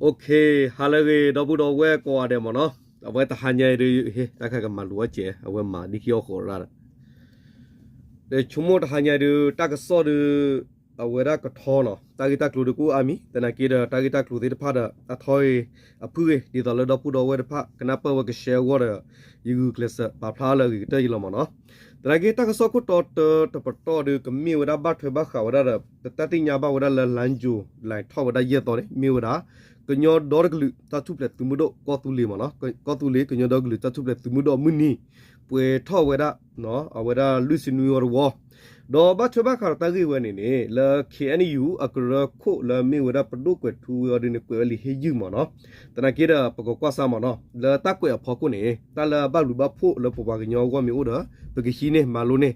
Okay, ဟါလၢအဂ့ၤ ဒီပုၢ်ဒီဝဲၢ်ကိးဂၤဒဲးမ့ၢ်နီၤ, အဝဲတဟါညါအံၤဒုး ဟ့ၣ် တၢ်ခါကမၤလိအီၣ်ကဲး အဝဲမၤဒ်ခံအီၣ်ဃီးရၣ်ဒီး ဒီးဆိကမိၣ်တဟါညါအံၤဒုး တၢ်ကစီၣ်ဒုး အဝဲဒၣ်ကထီနီၤ, တၢ်ဂ့ၢ်တၢ်ကျိၤဒုးကအိၣ်အါမံၤ, သနာ်က့ဒီး တၢ်ဂ့ၢ်တၢ်ကျိၤသ့ၣ်တဖၣ်ဒီး အထီအံၤ အဖုၣ်ဂ့ၤ ဒ်သိးလၢဒီပုၢ်ဒီဝဲၢ်တဖၣ် ကနၢ်ပၢၢ်ဝဲကshareအဂီၢ်ဒီး ယဂုာ်ကျဲးစၢးပာ်ဖျါလၢအဂ့ၤကတၢၢ်ယလီၤမ့ၢ်နီၤ. သနာ်က့တၢ်ကစီၣ်ခိၣ်တီတၢတပတီၢ်ဒုး ကမ့ၢ်ဝဲဒၣ်ဘၣ်ထွဲဘၣ်ဃးဝဲဒၣ်ဒီး ပတၢ်သ့ၣ်ညါဘၣ်ဝဲဒၣ်လၢ လါယူၤလံ ထီၣ်ဝဲဒၣ်ယဲၢ်သီန့ၣ် မ့ၢ်ဝဲဒၣ် ကညီဒီတကလုာ်တၢ်ထူၣ်ဖျဲးသုးမုၢ်ဒိၣ် ကီၢ်သူလ့ၤမ့ၢ်နီၤ, ကီၢ်သူလ့ၤ ကညီဒီကလုာ်တၢ်ထူၣ်ဖျဲးသုးမုၢ်ဒိၣ်အမုၢ်နံၤ ပှဲၤထီၣ်ဝဲဒၣ် အဝဲဒၣ်လွံၢ်ဆံနွံဝီတဝီ, ဒီးဘၣ်ထွဲဘၣ်ဃးဒီးတၢ်ဂ့ၢ်ဝဲန့ၣ်န့ၣ် လၢ K N U အကရၢခိၣ်လၢမ့ၢ်ဝဲဒၣ်ပဒိၣ်ကွဲးထူဝ့အီၤဒုးန့ၣ် ကွဲးဝဲလံာ်ဟ့ၣ်ယုၢ်မ့ၢ်နီၤ. သနာ်က့ဒီး ပကကွၢ်စၢ်မ့ၢ်နီၤ လၢတၢ်ကွဲးအဖီခိၣ်န့ၣ် တၢ်လၢအဘၣ်ဘျုးဘၣ်ဖှိၣ်လၢပပှၤကညီအဂီၢ်မ့ၢ်အိၣ်ဒီး ပကဟံးန့ၢ်မၤလိန့ၢ်,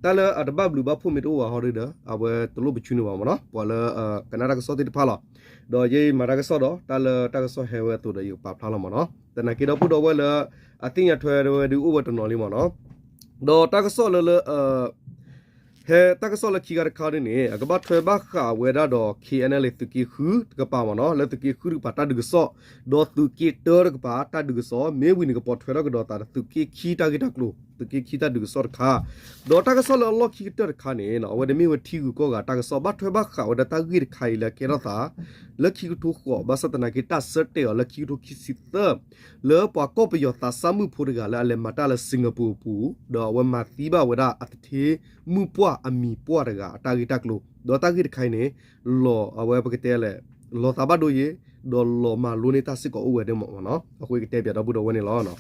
တၢ်လၢအတဘၣ်ဘျုးဘၣ်ဖှိၣ်မ့ၢ်တအိၣ်ဘၣ်ဟီဒုးဒီး အဝဲတလိၣ်ပဆူန့ၢ်ဘၣ်မ့ၢ်နီၤ ပှၤလၢကနၣ်တၢ်ကစီၣ်သ့ၣ်တဖၣ်လီၤ. ဒီးယဲယမၤတၢ်ကစီၣ်ဒီး တၢ်လၢတၢ်ကစီၣ်ဟဲဝဲအသိးဒီး ယကပာ်ဖျါလီၤမ့ၢ်နီၤ. သနာ်က့ဒီပုၢ်ဒီဝဲၢ်လၢ အသ့ၣ်ညါထွဲဝဲဒုးအိၣ်ဝဲတနီၤလံမ့ၢ်နီၤ. ဒီးတၢ်ကစီၣ်လၢလၢ ဟဲတၢ်ကစီၣ်လၢခံခါတခါဒုးန့ၣ် အကဘၣ်ထွဲဘၣ်ဃးဝဲဒၣ်ဒီး K N L A သုးက့ဃုတကပၤမ့ၢ်နီၤ, လၢသုးက့ဃုတကပၤတၢ်ဒုးကစီၣ်, ဒီးသုးက့တၢတကပၤတၢ်ဒုးကစီၣ် မ့ၢ်ဝံၤန့ၣ် ကပိာ်ထွဲထီၣ်ကဒီးသးဒီးသုးက့ခံတၢ်ဂ့ၢ်တၢ်ကျိၤ, သုးက့ခံတၢ်ဒုးကစီၣ်တခါ, ဒီးတၢ်ကစီၣ်လၢအလီၢ်ခံကတၢၢ်တခါန့ၣ် အဝဲန့ၣ်မ့ၢ်ဝဲထံဂုၤကီၢ်ဂၤတၢ်ကစီၣ် ဘၣ်ထွဲဘၣ်ဃးဝဲဒၣ်တၢ်ဂ့ၢ်တခါအံၤလၢကဲထီၣ်သး လၢခံကထိဃိး ဘၣ်ဆၣ်သနာ်က့တၢ်ဆၢတဲာ်အီၤလၢခံကထိခံဆံသၢ လၢပှၤကီၢ်ပယီၤသးစၢ်မုၣ်ဖိတဂၤလၢအလဲၤမၤတၢ်လၢ Singapore အပူၤ, ဒီးအဝဲမၤသံဘၣ်ဝဲဒၣ်အသထ့မုၣ်ပှၢ်အမံၤပှၢ်တဂၤအတၢ်ဂ့ၢ်တၢ်ကျိၤ, ဒီးတၢ်ဂ့ၢ်တခါအံၤန့ၣ် လီၤအဝဲပကတဲလဲၣ် လီၤသးဘၣ်ဒိယ့ၤ, ဒီးလီၤမၤလိန့ၢ်တၢ်စ့ၢ်ကီးအိၣ်ဝဲဒၣ်မ့ၢ်နီၤ, အဃိကတဲပၠးဒီပုၢ်ဒီဝဲၢ်န့ၣ်လီၤ.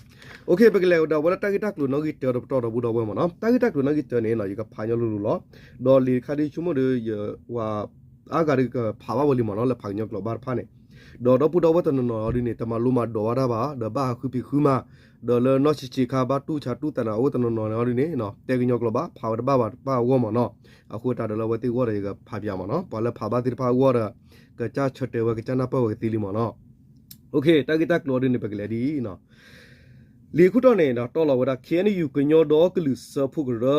Okay, ပကလဲၤကဒီးဝဲဒၣ်တၢ်ဂ့ၢ်တၢ်ကျိၤနီၣ်ဂံၢ်တၢတပတီၢ်ဒီပုၢ်ဒီဝဲၢ်မ့ၢ်နီၤ, တၢ်ဂ့ၢ်တၢ်ကျိၤနီၣ်ဂံၢ်တၢန့ၣ် ယကဖးညီလိၤလိၤလီၤ. ဒီးလံာ်တခါဒုးဆိကမိၣ်ဒီး ယဝဲ အါဂၤဒုးကဖးဘၣ်ဝဲလံမ့ၢ်နီၤ လၢဖးကညီကျိာ်ဘၣ်တဖၣ်န့ၣ်, ဒီးဒီပုၢ်ဒီဝဲၢ်တနီၤနီၤအီၤဒုးန့ၣ် တမၤလိမၤဒိးဘၣ်တၢ်ဘၣ်, ဒီးဘၣ်ဟးဃုဖံးဃုမၤ, ဒီးလၢနီၢ်ဆံးဆံးခါဘၣ်တူၢ်ဆါတူၢ်သးန့ၣ် အဝဲတနီၤနီၤန့ၣ်အီၤဒုးန့ၣ် တဲကညီကျိာ်ဘၣ် ဖးဝဲတဘၣ်ဘၣ်တဘၣ်အဂီၢ်မ့ၢ်နီၤ, အဃိတၢ်ဒီးလၢအဝဲသ့ၣ်အဂီၢ်ဒီး ယကဖးပၠးမ့ၢ်နီၤ, ပှၤလၢဖးဘၣ်သ့ၣ်တဖၣ်အဂီၢ်ဒီး ကစၢ်ဆၢတဲာ်ဝဲ ကစၢ်နၢ်ပၢၢ်ဝဲကသ့လံမ့ၢ်နီၤ. Okay, တၢ်ဂ့ၢ်တၢ်ကျိၤအီၤဒုးန့ၣ် ပကလဲၤဒ်အံၤနီၤ. လံာ်ခိၣ်တီန့ၣ် တီၢ်လီၤဝဲဒၣ် K N U ကညီဒီကလုာ်စၢဖှိၣ်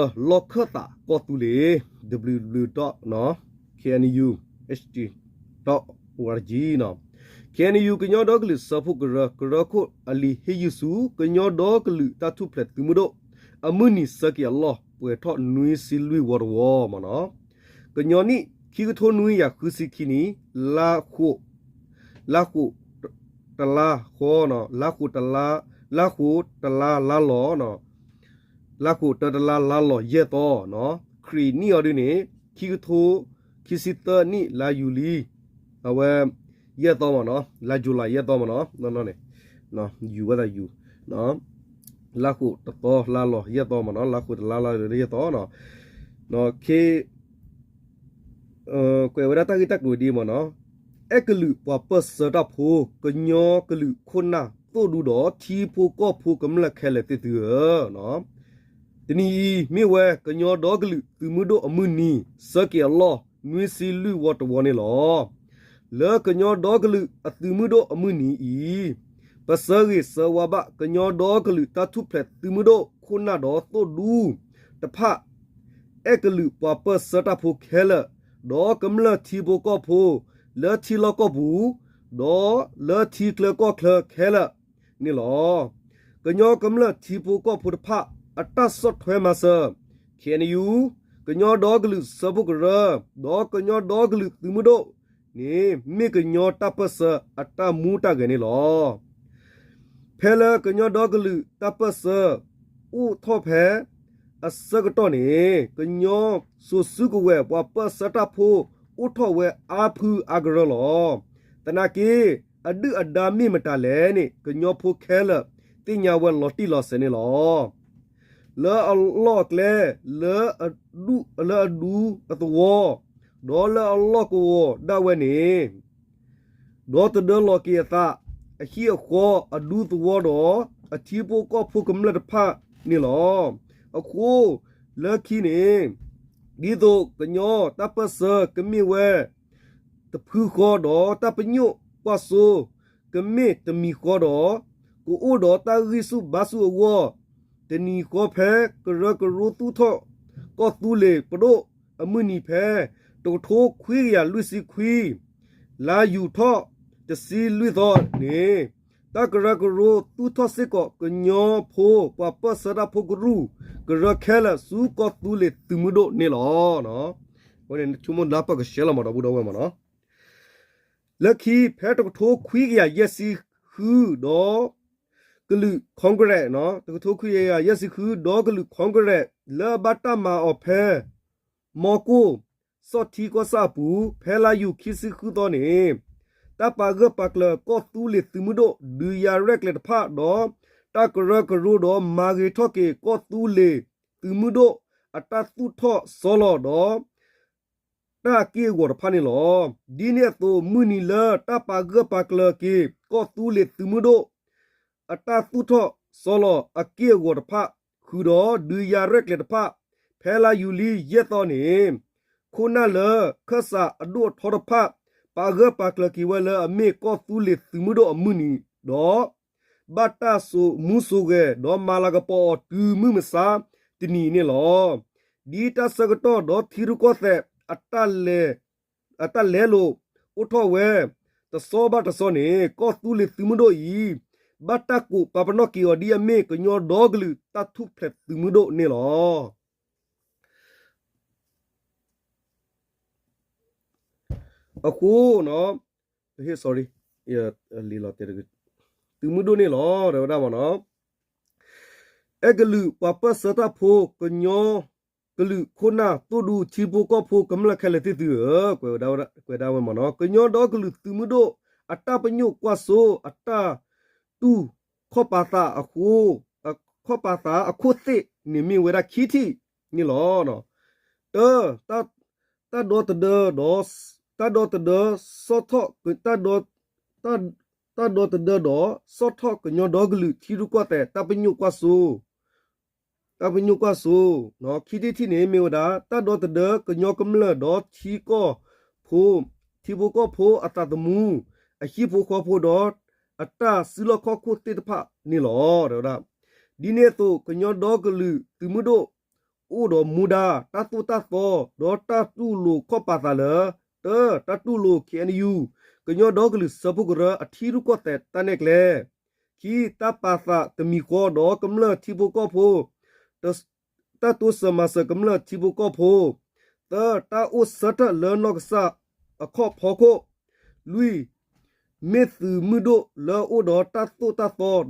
ကရၢ လီၢ်ခၢၣ်သးကီၢ်သူလ့ၤ W W W dot K N U H T dot O R G နီၤ, K N U ကညီဒီကလုာ်စၢဖှိၣ်ကရၢ ကရၢခိၣ်အလံာ်ဟ့ၣ်ယုၢ်ဆူ ကညီဒီကလုာ်တၢ်ထူၣ်ဖျဲးသုးမုၢ်ဒိၣ် အမုၢ်နံၤဆၢက့ၤအလီၢ် ပှဲၤထီၣ်နွံဆံလွံၢ်ဝီတဝီမ့ၢ်နီၤ. ကညီနံၣ် ခံကထိနွံကယၤဃုဆံခံနံၣ် လါဃိး လါဃိးတလါဃီနီၤ, လါဃိးတလါ, လါဃိးတလါလါလီၤနီၤ, လါဃိးတၢတလါလါလီၤယဲၢ်သီနီၤ, ခရံာ်နံၣ်အီၤဒုးန့ၣ် ခံကထိခံဆံသၢနံၣ် လါယူၤလံ အဝဲ ယဲၢ်သီမ့ၢ်နီၤ, လါယူၤလံယဲၢ်သီမ့ၢ်နီၤ, ယူၤဝဲဒၣ်ယူၤ လါဃိးတသီလါလီၤယဲၢ်သီမ့ၢ်နီၤ, လါဃိးတလါလါလီၤယဲၢ်သီနီၤ, ခ့ ကွဲးဝဲဒၣ်တၢ်ဂ့ၢ်တၢ်ကျိၤဒ်အံၤမ့ၢ်နီၤ, အဲၣ်ကလုာ်ပှၤပၢၢ်ဆၢတၢ်ဖိ ကညီကလုာ်ခိၣ်နၢ်သိၣ်ဒူဒီးထံဖိကီၢ်ဖိကမျၢၢ်ခဲလၢာ်သ့ၣ်သုဧၢ, တနံၤအံၤ မ့ၢ်ဝဲကညီဒီကလုာ်သုးမုၢ်ဒိၣ်အမုၢ်နံၤ ဆၢက့ၤအလီၢ် နွံဆံလွံၢ်ဝီတဝီန့ၣ်လီၤ. လၢကညီဒီကလုာ်အသုးမုၢ်ဒိၣ်အမုၢ်နံၤအံၤ ပဆၢဂ့ၤဆၢဝါဘၣ် ကညီဒီကလုာ်တၢ်ထူၣ်ဖျဲးသုးမုၢ်ဒိၣ်ခိၣ်နၢ်ဒီးသိၣ်ဒူတဖၣ် အဲၣ်ကလုာ်ပှၤပၢၢ်ဆၢတၢ်ဖိခဲလၢာ်, ဒီးကမျၢၢ်ထံဖိကီၢ်ဖိ လၢထံလီၢ်ကီၢ်ပူၤ ဒီးလၢထံချၢကီၢ်ချၢခဲလၢာ်န့ၣ်လီၤ. ကညီကမျၢၢ်ထံဖိကီၢ်ဖိတဖၣ် အတၢ်ဆီၣ်ထွဲမၤစၢၤ K N U ကညီဒီကလုာ်စၢဖှိၣ်ကရၢ ဒီးကညီဒီကလုာ်သုးမုၢ်ဒိၣ်န့ၣ် မ့ၢ်ကညီတၢ်ပၢၢ်ဆၢအတၢ်မူတၢ်ဂဲၤန့ၣ်လီၤ. ဖဲလၢကညီဒီကလုာ်တၢ်ပၢၢ်ဆၢ အိၣ်ထီၣ်ဖဲအဆၢကတီၢ်န့ၣ် ကညီစိၤစုကဝဲၤပှၤပၢၢ်ဆၢတၢ်ဖိ အိၣ်ထီၣ်ဝဲအါဖုအါကရၢလီၤ. သနာ်က့ အဒုၣ်အဒါမ့ၢ်မတၤလဲၣ်န့ၣ် ကညီဖိခဲလၢာ် သ့ၣ်ညါဝဲလီၤတံၢ်လီၤဆဲးန့ၣ်လီၤ. လၢအလီၢ်အကျဲ လၢအဒူသဝီ ဒီးလၢအလီၢ်ကဝီၤဒၣ်ဝဲန့ၣ် ဒီးတဒၢလီၤက့ၤအသး အဟံၣ်အဃီ အဒူသဝီဒီး အထံဖိကီၢ်ဖိကမျၢၢ်တဖၣ်န့ၣ်လီၤ. အဃိ လၢခံန့ၣ် ဒ်သိးကညီတၢ်ပၢၢ်ဆၢကမ့ၢ်ဝဲ တဖုဃီဒီးတၢ်ပညိၣ်ကွၢ်စိ ကမ့ၢ်တမံၤဃီဒီး ကအိၣ်ဒီးတၢ်ဂံၢ်ဆူၣ်ဘါဆူၣ်အဂီၢ် တနံၤဃီဖဲကရၢကရိသူၣ်ထီၣ် ကီၢ်သူလ့ၤပဒိၣ်အမုၢ်နံၤဖဲ တကထိခွံကယၤလွံၢ်ဆံခွံ လါယူၤထီၣ် တဆံလွံၢ်သီန့ၣ် တၢ်ကရၢကရိသူၣ်ထီၣ်စ့ၢ်ကီးကညီဖိ ပှၤပၢၢ်ဆၢတၢ်ဖိကရူၢ်ကရၢခဲလၢာ်ဆူကီၢ်သူလ့ၤသုးမုၢ်ဒိၣ်န့ၣ်လီၤ. အဝဲန့ၣ်ဆိကမိၣ်လၢပကရှဲလီၤမး ဒီပုၢ်ဒီဝဲၢ်မးနီၤ. လၢခံဖဲတကထိခွံကယၤယဲၢ်ဆံဃုဒီး ကလုာ် Congress တကထိခွံကယၤယဲၢ်ဆံဃု ဒီးကလုာ် Congress လၢအဘၣ်တၢ်မၤအီၤဖဲ မီကိၢ် စီၣ်ထံကီၢ်ဆၣ်အပူၤ ဖဲလါယူၤခံဆံဃုသီန့ၣ် တၢ်ပာ်ဂၢၢ်ပာ်ကျၢၤကီၢ်သူလ့ၤသုးမုၢ်ဒိၣ် ဒုးယၤရဲၣ်ကျဲၤတဖၣ် ဒီးတၢ်ကရၢကရိဒီးမၤဂ့ၤထီၣ်က့ၤကီၢ်သူလ့ၤသုးမုၢ်ဒိၣ် အတၢ်သူၣ်ထီၣ်စီလီၤဒီး တၢ်အက့ၢ်အဂီၤတဖၣ်န့ၣ်လီၤ. ဒ်န့ၣ်အသိး မုၢ်နံၤလၢတၢ်ပာ်ဂၢၢ်ပာ်ကျၢၤက့ၤ ကီၢ်သူလ့ၤသုးမုၢ်ဒိၣ် အတၢ်သူၣ်ထီၣ်စီလီၤအက့ၢ်အဂီၤတဖၣ် ဃုာ်ဒီးဒုးယၤရဲၣ်ကျဲၤတဖၣ် ဖဲလါယူၤလံယဲၢ်သီန့ၣ် ခိၣ်နၢ်လၢခၢၣ်စးအဒိၣ်အထီတဖၣ် ပာ်ဂၢၢ်ပာ်ကျၢၤက့ၤဝဲလၢအမ့ၢ်ကီၢ်သူလ့ၤသုးမုၢ်ဒိၣ်အမုၢ်နံၤဒီး ဘၣ်တၢ်စိာ်မူစိာ်ဂဲၤ ဒီးမၤလၤကပီၤအီၤတုၤမုၢ်မဆါတနံၤအံၤန့ၣ်လီၤ. ဒ်တၢ်ဆၢကတီၢ်ဒီးထံရူၢ်ကီၢ်သဲး အတၢ်လဲလိာ်အိၣ်ထီၣ်ဝဲ တဆီဘၣ်တဆီန့ၣ် ကီၢ်သူလ့ၤသုးမုၢ်ဒိၣ်အံၤ ဘၣ်တၢ်ကိးပာ်ပနီၣ်က့ၤအီၤဒ်အမ့ၢ်ကညီဒီကလုာ်တၢ်ထူၣ်ဖျဲးသုးမုၢ်ဒိၣ်န့ၣ်လီၤ. အဃိ သုးမုၢ်ဒိၣ်န့ၣ်လီၤ တဲဝဲဒၣ်မ့ၢ်နီၤ. အဲၣ်ကလုာ်ပှၤပၢၢ်ဆၢတၢ်ဖိ ကညီကလုာ်ခိၣ်နၢ်သိၣ်ဒူထံဖိကီၢ်ဖိကမျၢၢ်ခဲလၢာ်သ့ၣ်သုဧၢ, ကွဲးဝဲဒၣ်ဝဲမ့ၢ်နီၤ, ကညီဒီကလုာ်သုးမုၢ်ဒိၣ် အတၢ်ပညိၣ်ကွၢ်စိ အတၢ်တူၢ်ခီၣ်ပာ်သးအဃိ ခီၣ်ပာ်သးအခိၣ်သ့ၣ်န့ၣ်မ့ၢ်ဝဲဒၣ်ခံထံၣ်န့ၣ်လီၤ. တၢ, တၢ်ဒီသဒၢဒီး, တၢ်ဒီသဒၢဆီၣ်ထီၣ်, တၢ်ဒီသဒၢဒီးဆီၣ်ထီၣ်ကညီဒီကလုာ်ထံရူၢ်ကီၢ်သဲး တၢ်ပညိၣ်ကွၢ်စိ တၢ်ပညိၣ်ကွၢ်စိ, ခံထံၣ်တထံၣ်န့ၣ်မ့ၢ်ဝဲဒၣ် တၢ်ဒီသဒၢကညီကမျၢၢ်ဒီးထံကီၢ်ဖိ, ထံဖိကီၢ်ဖိအသးသမူ, အဟံၣ်ဖိဃီဖိဒီး အတၢ်စုလီၢ်ခီၣ်ခိၣ်သ့ၣ်တဖၣ်န့ၣ်လီၤ. ဒ်န့ၣ်အသိး ကညီဒီကလုာ်သုးမုၢ်ဒိၣ် အိၣ်ဒီးမူဒါ တၢ်သိၣ်တၢ်သီ ဒီးတၢ်တူၢ်လိာ်ခီၣ်ပာ်သးလၢ တၢ, တၢ်တူၢ်လိာ် ခ့ၣ်အဲၣ်ယူၣ် ကညီဒီကလုာ်စၢဖှိၣ်ကရၢအထံရူၢ်ကီၢ်သဲးတၢ်နဲၣ်ကျဲ, ခံ, တၢ်ပာ်သးတမံၤဃီဒီးကမျၢၢ်ထံဖိကီၢ်ဖိ, တၢ်တိစၢၤမၤစၢၤကမျၢၢ်ထံဖိကီၢ်ဖိ, သၢ, တၢ်အိၣ်ဆၢထၢၣ်လၢနီၢ်ကစၢ်အခီၣ်ဖီခိၣ်, လွံၢ်, မ့ၢ်သုးမုၢ်ဒိၣ်လၢအအိၣ်ဒီးတၢ်သိၣ်တၢ်သီဒီးတၢ်ဘျၢ,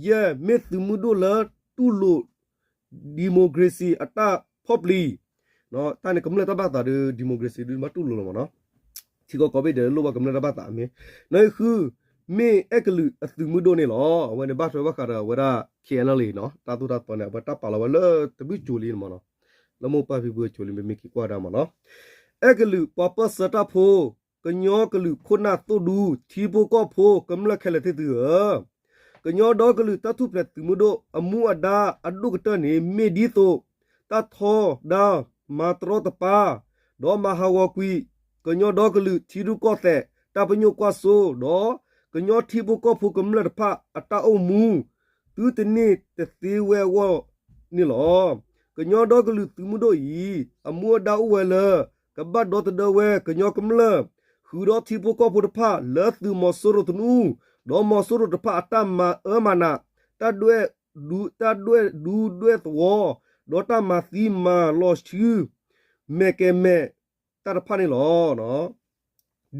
ယဲၢ်, မ့ၢ်သုးမုၢ်ဒိၣ်လၢတူၢ်လိာ် democracy အတၢ်ဖီၣ်ပျံၤ, တၢ်န့ၣ်ကမျၢၢ်တၢ်ဘၣ်သးဒီး democracy ဒုးဘၣ်တူၢ်လိာ်လီၤမ့ၢ်နီၤ, ထံကီၢ်ကိးဘ့ၣ်ဒဲးလၢလိၣ်ဘၣ်ကမျၢၢ်တၢ်ဘၣ်သးအမ့ၢ်, နီၣ်ဂံၢ်ဃု, မ့ၢ်အဲၣ်ကလုာ်အသုးမုၢ်ဒိၣ်န့ၣ်လီၤ. အဝဲန့ၣ်ဘၣ်ထွဲဘၣ်ဃးဒီးအဝဲဒၣ် ခ့ၣ်အဲၣ်ယူၣ် လံနီၤ, တၢ်သိၣ်တၢ်သီန့ၣ် အဝဲတၢ်ပာ်လီၤဝဲလၢတဘျုးကၠိလံန့ၣ်မ့ၢ်နီၤ, လၢမိၢ်ပၢ်ဖံဖုကၠိလံ မ့မ့ၢ်က့ၤကွၢ်ဒၣ်မ့ၢ်နီၤ, အဲၣ်ကလုာ်ပှၤပၢၢ်ဆၢတၢ်ဖိ, ကညီကလုာ်ခိၣ်နၢ်သိၣ်ဒူ ထံဖိကီၢ်ဖိကမျၢၢ်ခဲလၢာ်သ့ၣ်သုဧၢ, ကညီဒီကလုာ်တၢ်ထူၣ်ဖျဲးသုးမုၢ်ဒိၣ် အမူအဒါအဒိၣ်ကတၢၢ်န့ၣ် မ့ၢ်ဒ်သိး တၢ်ထီဒါမၤတရီတပါ ဒီးမၤဟးဂီၤကွံာ် ကညီဒီကလုာ်ထံရူၢ်ကီၢ်သဲး တၢ်ပညိၣ်ကွၢ်စိ ဒီးကညီထံဖိကီၢ်ဖိကမျၢၢ်တဖၣ်အတၢ်အိၣ်မူ သုတန့ၢ်တသ့ဝဲအဂီၢ်န့ၣ်လီၤ. ကညီဒီကလုာ်သုးမုၢ်ဒိၣ်အံၤ အမူအဒါအိၣ်ဝဲလၢ ကဘၣ်ဒီသဒၢဝဲကညီကမျၢၢ် ဃုာ်ဒီးထံဖိကီၢ်ဖိတဖၣ် လၢသုးမီၤစိရိၤသနူ ဒီးမီၤစိရိၤတဖၣ်အတၢ်မၤအၢမၤနး, တၢ်ဒွဲၣ်ဒူဒွဲၣ်သဝီ, ဒီးတၢ်မၤသံမၤလီၤဆှု မဲာ်ကဲၤမဲာ်တၢ်တဖၣ်န့ၣ်လီၤ. ဒ် ဒ်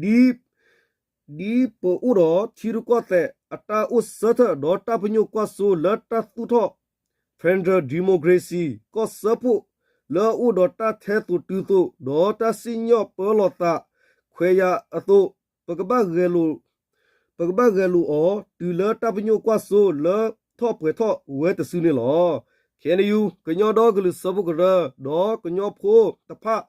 ပအိၣ်ဒီးထံရူၢ်ကီၢ်သဲးအတၢ်အိၣ်ဆၢထၢၣ် ဒီးတၢ်ပညိၣ်ကွၢ်စိလၢတၢ်သူၣ်ထီၣ် Federal Democracy ကီၢ်စၢဖှိၣ် လၢအအိၣ်ဒီးတၢ်ထဲသိးတုၤသိး ဒီးတၢ်စံၣ်ညီၣ်ပၢလီၤသးခွဲးယာ်အသိး, ပကဘၣ်ဂဲၤလိာ် ပကဘၣ်ဂဲၤလိာ်အီၤ တုၤလၢတၢ်ပညိၣ်ကွၢ်စိလၢထီၣ်ပှဲၤထီၣ်ဝဲတစုန့ၣ်လီၤ. ခ့ၣ်အဲၣ်ယူၣ် ကညီဒီကလုာ်စၢဖှိၣ်ကရၢ ဒီးကညီဖိတဖၣ်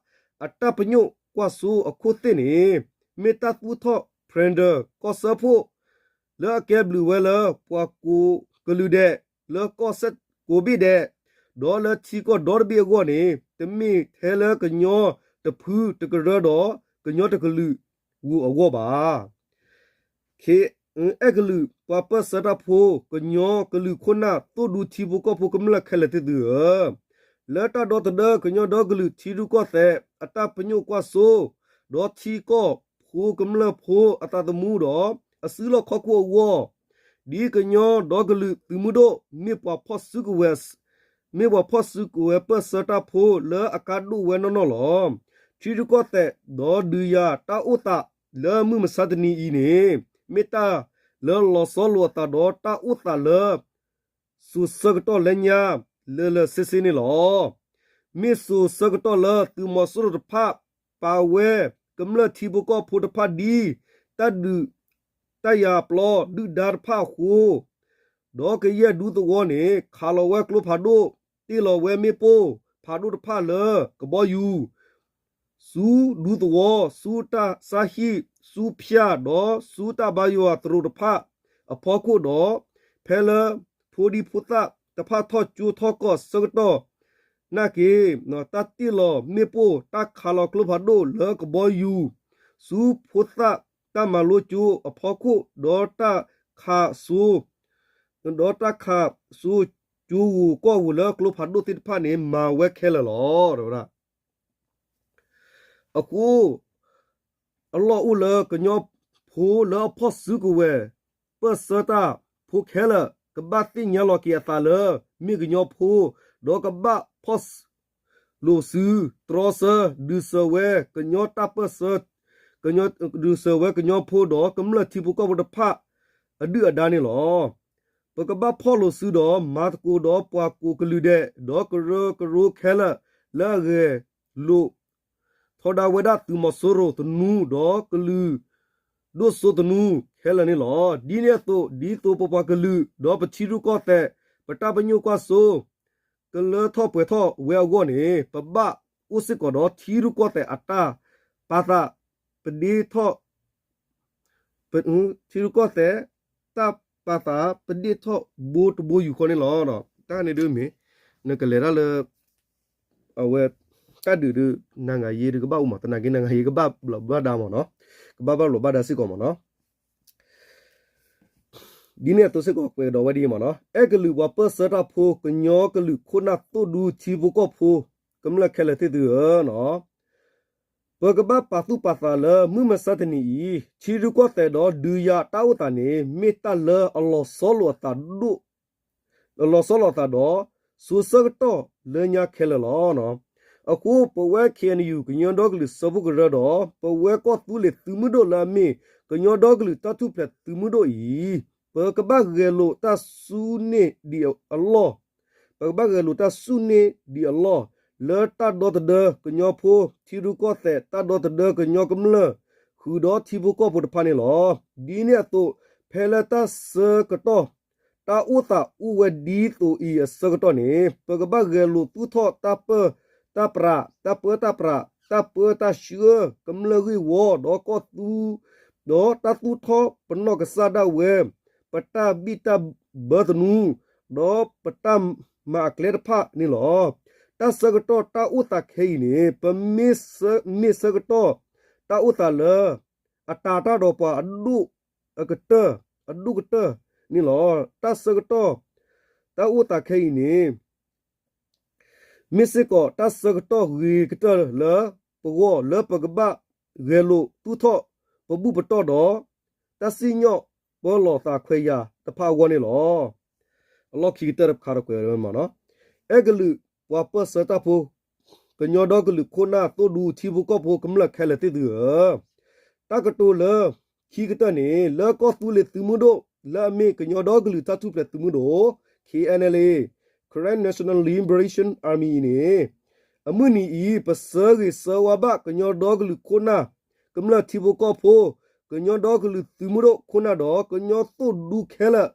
အတၢ်ပညိၣ်ကွၢ်စိအခိၣ်သ့ၣ်န့ၣ် မ့ၢ်တၢ်သူၣ်ထီၣ် Federal ကီၢ်စၢဖှိၣ် လၢအကဲဘျုးဝဲလၢပှၤကိးကလုာ်ဒဲး လၢကီၢ်စဲၣ်ကိးဘ့ၣ်ဒဲး ဒီးလၢထံကီၢ်ဒီတဘ့ၣ်အဂီၢ်န့ၣ် တမ့ၢ်ထဲလၢကညီတဖုတကရၢဒီး ကညီတကလုာ်ဧိၤအဂီၢ်ဘၣ်. ခ့ၣ်အဲၣ်ကလုာ်ပှၤပၢၢ်ဆၢတၢ်ဖိ ကညီကလုာ်ခိၣ်နၢ်သိၣ်ဒူထံဖိကီၢ်ဖိကမျၢၢ်ခဲလၢာ်သ့ၣ်သုဧၢ, လၢတၢ်ဒီသဒၢကညီဒီကလုာ်ထံရူၢ်ကီၢ်သဲးအတၢ်ပညိၣ်ကွၢ်စိ ဒီးထံကီၢ် ဖိကမျၢၢ်ဖိအသးသမူဒီး အစုလီၢ်ခီၣ်ခိၣ်အဂီၢ်, ဒ်ကညီဒီကလုာ်သုးမုၢ်ဒိၣ် မ့ၢ်ပှၤဖီၣ်စုကဝဲၤ, မ့ၢ်ပှၤဖီၣ်စုကဝဲၤပၢၢ်ဆၢတၢ်ဖိလၢအကါဒိၣ်ဝဲနီၢ်နီၢ်လီၤ. ထံရူၢ်ကီၢ်သဲးဒီးဒုးယၤတၢ်အိၣ်သးလၢမုၢ်မဆါတနံၤအံၤန့ၣ် မ့ၢ်တၢ်လၢလီၤဆီလိာ်အသးဒီးတၢ်အိၣ်သးလၢ စိၤဆၢကတီၢ်လၢညါ လၢာ်လၢာ်ဆ့ဆ့န့ၣ်လီၤ. မ့ၢ်စိၤဆၢကတီၢ်လၢသုးမီၤစိရိၤတဖၣ် ပာ်ဝဲကမျၢၢ်ထံဖိကီၢ်ဖိတဖၣ်ဒ် တၢ်ဒုးတၢ်ယၤပျီဒုၣ်ဒါတဖၣ်အဃိ, ဒီးကယဲၢ်ဒူသဝီန့ၣ် ခးလီၤဝဲကျိဖးဒိၣ်, တ့ၢ်လီၤဝဲမ့ၣ်ပိၢ်ဖးဒိၣ်တဖၣ်လၢကဘီယူၤ ဆူဒူသဝီ, ဆူတၢ်ဆါဟံၣ်, ဆူဖၠၣ်, ဒီးဆူတၢ်ဘါယွၤသရိာ်တဖၣ်အဖီခိၣ်ဒီး, ဖဲလၢဖိဒံဖိသၣ်တဖၣ်ထီၣ်ကၠိထီၣ်ကီၢ်ဆၢကတီၢ် နာ်က့ၤ, တၢ်တ့ၢ်လီၤမ့ၣ်ပိၢ်, တၢ်ခးလီၤကျိဖးဒိၣ်လၢကဘီယူၤ, ဆူဖိသၣ်တၢ်မၤလိကၠိအဖီခိၣ်, ဒီးတၢ်ခးစိ ဒီးတၢ်ခးစိကၠိဂိၤကီၢ်ဂိၤလၢကျိဖးဒိၣ်သ့ၣ်တဖၣ်န့ၣ် မၤဝဲခဲလၢာ်လီၤ. အဃိ အလီၢ်အိၣ်လၢကညီဖိလၢအဖီၣ်စုကဝဲၤပၢၢ်ဆၢတၢ်ဖိခဲလၢာ် ကဘၣ်သ့ၣ်ညါလီၤက့ၤအသးလၢ မ့ၢ်ကညီဖိ, ဒီးကဘၣ်ဖီၣ်လိာ်စုတြီဆၢ ဒုးစၢၤဝဲကညီတၢ်ပၢၢ်ဆၢ, ဒုးစၢၤဝဲကညီဖိဒီးကမျၢၢ်ထံဖိကီၢ်ဖိတဖၣ်အဒုၣ်အဒါန့ၣ်လီၤ. ပကဘၣ်ဖီၣ်လိာ်စုဒီးမၤသကိးဒီးပှၤကိးကလုာ်ဒဲး, ဒီးကရၢကရိခဲလၢာ်လၢအဂဲၤလိာ် ထီဒါဝဲဒၣ်သုးမီၤစိရိၤသနူ ဒီးကလုာ်ဒိၣ်စိသနူခဲလၢာ်န့ၣ်လီၤ. ဒ်န့ၣ်အသိး, ဒ်သိးပပှၤကလုာ် ဒီးပထံရူၢ်ကီၢ်သဲး ပတၢ်ပညိၣ်ကွၢ်စိ ကလၢထီၣ်ပှဲၤထီၣ်ဝဲအဂီၢ်န့ၣ်, ပဘၣ်အိၣ်စ့ၢ်ကီးဒီးထံရူၢ်ကီၢ်သဲးအတၢ်ပာ်သး, ပဒ့ထီၣ် ထံရူၢ်ကီၢ်သဲး တၢ်ပာ်သးပဒ့ၣ်ထီၣ်ဘိတဘိယူၢ်ဃီန့ၣ်လီၤ. တၢ်န့ၣ်ဒုးမ့ၢ် နကလဲၤတၢ်လၢ အဝဲ တၢ်ဒုးဒုး နၤဂၤယ့ဒုးကဘၣ်အိၣ်မး, သနာ်က့ နၤဂၤယ့ကဘၣ်ဘျီးဘၣ်ဒါမးနီၤ, ကဘၣ်ဘၣ်ဘျီးဘၣ်ဒါစ့ၢ်ကီးမးနီၤ. ဒ်န့ၣ်အသိးစ့ၢ်ကီးကွဲးကဒီးဝဲဒ်အံၤမးနီၤ, အဲၣ်ကလုာ်ပှၤပၢၢ်ဆၢတၢ်ဖိ ကညီကလုာ်ခိၣ်နၢ်သိၣ်ဒူထံဖိကီၢ်ဖိ ကမျၢၢ်ခဲလၢာ်သ့ၣ်သုဧၢနီၤ, ပကဘၣ်ပာ်သူၣ်ပာ်သးလၢမုၢ်မဆါတနံၤအံၤ ထံရူၢ်ကီၢ်သဲးဒီးဒုးယၤတၢ်အိၣ်သးန့ၣ် မ့ၢ်တၢ်လၢအလီၤဆီလိာ်အသးဒိၣ် အလီၤဆီလိာ်အသးဒီး စိၤဆၢကတီၢ်လၢညါခဲလၢာ်လီၤ. အဃိပဝဲ ခ့ၣ်အဲၣ်ယူၣ် ကညီဒီကလုာ်စၢဖှိၣ်ကရၢဒီး ပဝဲကီၢ်သူလ့ၤသုးမုၢ်ဒိၣ်လၢအမ့ၢ် ကညီဒီကလုာ်တၢ်ထူၣ်ဖျဲးသုးမုၢ်ဒိၣ်အံၤ, ပကဘၣ်ဂဲၤလိာ်တၢ်စူၢ်န့ၢ်ဒံးအလီၢ် ပကဘၣ်ဂဲၤလိာ်တၢ်စူၢ်န့ၢ်ဒံးအလီၢ် လၢတၢ်ဒီသဒၢကညီဖိ ထံရူၢ်ကီၢ်သဲး တၢ်ဒီသဒၢကညီကမျၢၢ် ဃုာ်ဒီးထံဖိကီၢ်ဖိတဖၣ်န့ၣ်လီၤ. ဒ်န့ၣ်အသိး ဖဲလၢတၢ်ဆၢကတီၢ် တၢ်အိၣ်သးအိၣ်ဝဲဒ်သိးအံၤအဆၢကတီၢ်န့ၣ် ပကဘၣ်ဂဲၤလိာ်သူၣ်ထီၣ်တၢ်ပၢတၢ်ပြး, တၢ်ပၢတၢ်ပြး, တၢ်ပၢတၢ်ဆှၢ ကမျၢၢ်ဂ့ၢ်ဝီ ဒီးကီၢ်သူ ဒီးတၢ်သူၣ်ထီၣ်ပနီၣ်ကစၢ်ဒၣ်ဝဲ ပတၢ်ဘံၣ်တၢ်ဘၢသနူ ဒီးပတၢ်မၤအကျဲတဖၣ်န့ၣ်လီၤ. တၢ်ဆၢကတီၢ်တၢ်အိၣ်သးခဲအံၤန့ၣ် ပမ့ၢ်ဆၢ, မ့ၢ်ဆၢကတီၢ်တၢ်အိၣ်သးလၢ အတၤတၢ်ဒီးပှၤအဒိၣ်အကတၢၢ်, အဒိၣ်ကတၢၢ်န့ၣ်လီၤ. တၢ်ဆၢကတီၢ်တၢ်အိၣ်သးခဲအံၤန့ၣ် မ့ၢ်စ့ၢ်ကီးတၢ်ဆၢကတီၢ်ဂ့ၤကတၢၢ်လၢပဂီၢ် လၢပကဘၣ်ဂဲၤလိာ်သူၣ်ထီၣ်ပဘူၣ်ပတီၢ်ဒီး တၢ်စံၣ်ညီၣ်ပၢလီၤသးခွဲးယာ်တဖၣ်အဂီၢ်န့ၣ်လီၤ. အလီၢ်ခံကတၢၢ်တခါဒီးကွဲးဝဲမးနီၤ, အဲၣ်ကလုာ်ပှၤပၢၢ်ဆၢတၢ်ဖိ ကညီဒီကလုာ်ခိၣ်နၢ်သိၣ်ဒူထံဖိကီၢ်ဖိကမျၢၢ်ခဲလၢာ်သ့ၣ်သုဧၢ, တၢ်ကတိၤလၢခံကတၢၢ်န့ၣ် လၢကီၢ်သူလ့ၤသုးမုၢ်ဒိၣ် လၢအမ့ၢ်ကညီဒီကလုာ်တၢ်ထူၣ်ဖျဲးသုးမုၢ်ဒိၣ် ခ့ၣ်အဲၣ်အၣ်အၣ်လ်အ့ Karen National Liberation Army အံၤန့ၣ်, အမုၢ်နံၤအံၤ ပဆၢဂ့ၤဆၢဝါဘၣ်ကညီဒီကလုာ်ခိၣ်နၢ် ကမျၢၢ်ထံဖိကီၢ်ဖိ, ကညီဒီကလုာ်သုးမုၢ်ဒိၣ်ခိၣ်နၢ်ဒီး ကညီသိၣ်ဒူခဲလၢာ်,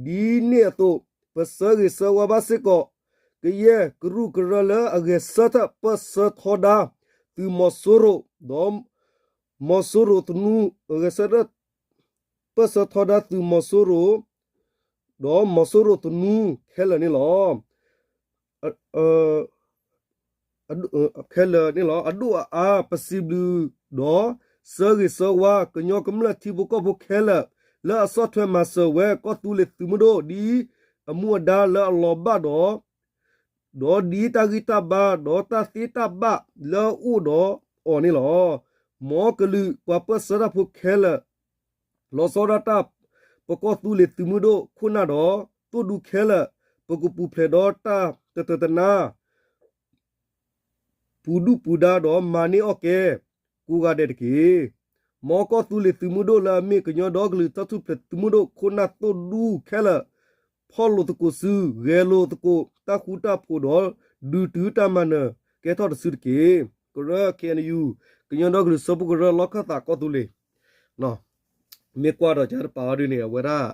ဒ်န့ၣ်အသိး ပဆၢဂ့ၤဆၢဝါဘၣ်စ့ၢ်ကီး ကယဲၢ်ကရူၢ်ကရၢလၢအဂဲၤဆၢထၢၣ်ပၢၢ်ဆၢထီဒါ သုးမီၤစိရိၤ ဒီး မီၤစိရိၤသနူ, ဂဲၤဆၢထၢၣ်ပၢၢ်ဆၢထီဒါသုးမီၤစိရိၤ ဒီးမီၤစိရိၤသနူခဲလၢာ်န့ၣ်လီၤ. ခဲလၢာ်န့ၣ်လီၤ. အဒိၣ်အအါ ပစံးဘျုးဒီး ဆၢဂ့ၤဆၢဝါ ကညီကမျၢၢ်ထံဖိကီၢ်ဖိခဲလၢာ် လၢအဆီၣ်ထွဲမၤစၢၤဝဲကီၢ်သူလ့ၤသုးမုၢ်ဒိၣ် ဒ်အမူအဒါလၢအလီၤဘၣ်ဒီး ဒီးဒ်တၢ်ဂံၢ်တၢ်ဘါ ဒီးတၢ်သ့တၢ်ဘၣ်လၢအအိၣ်ဒီးအီၤန့ၣ်လီၤ. မ်ကလုာ်ပှၤပၢၢ်ဆၢတၢ်ဖိခဲလၢာ် လီၤဆီဒၣ်တၢ် ပကီၢ်သူလ့ၤသုးမုၢ်ဒိၣ်ခိၣ်နၢ်ဒီး သိၣ်ဒူခဲလၢာ် ပကပူၤဖျဲးဒီးတၢ်တတၢတနါ ပူၤဒုၣ်ပူၤဒါဒီးမၤန့ၢ်အီၣ်ကဲ ကိးဂၤဒဲးတက့ၢ်. မ်ကီၢ်သူလ့ၤသုးမုၢ်ဒိၣ်လၢအမ့ၢ်ကညီဒီကလုာ်တၢ်ထူၣ်ဖျဲးသုးမုၢ်ဒိၣ်ခိၣ်နၢ်သိၣ်ဒူခဲလၢာ် ဖီၣ်လိာ်သကိးစု ဂဲၤလိာ်သကိးတၢ်ဃူတၢ်ဖိးဒီး ဒုးတုၤတၢ်မၤနၢၤကဲထီၣ်တစုတက့ၢ်. ကရၢ K N U ကညီဒီကလုာ်စၢဖှိၣ်ကရၢ လီၢ်ခၢၣ်သးကီၢ်သူလ့ၤ မ့ၢ်ကွၢ်ဒီးကတပာ်အီၤဒ်န့ၣ် အဝဲဒၣ်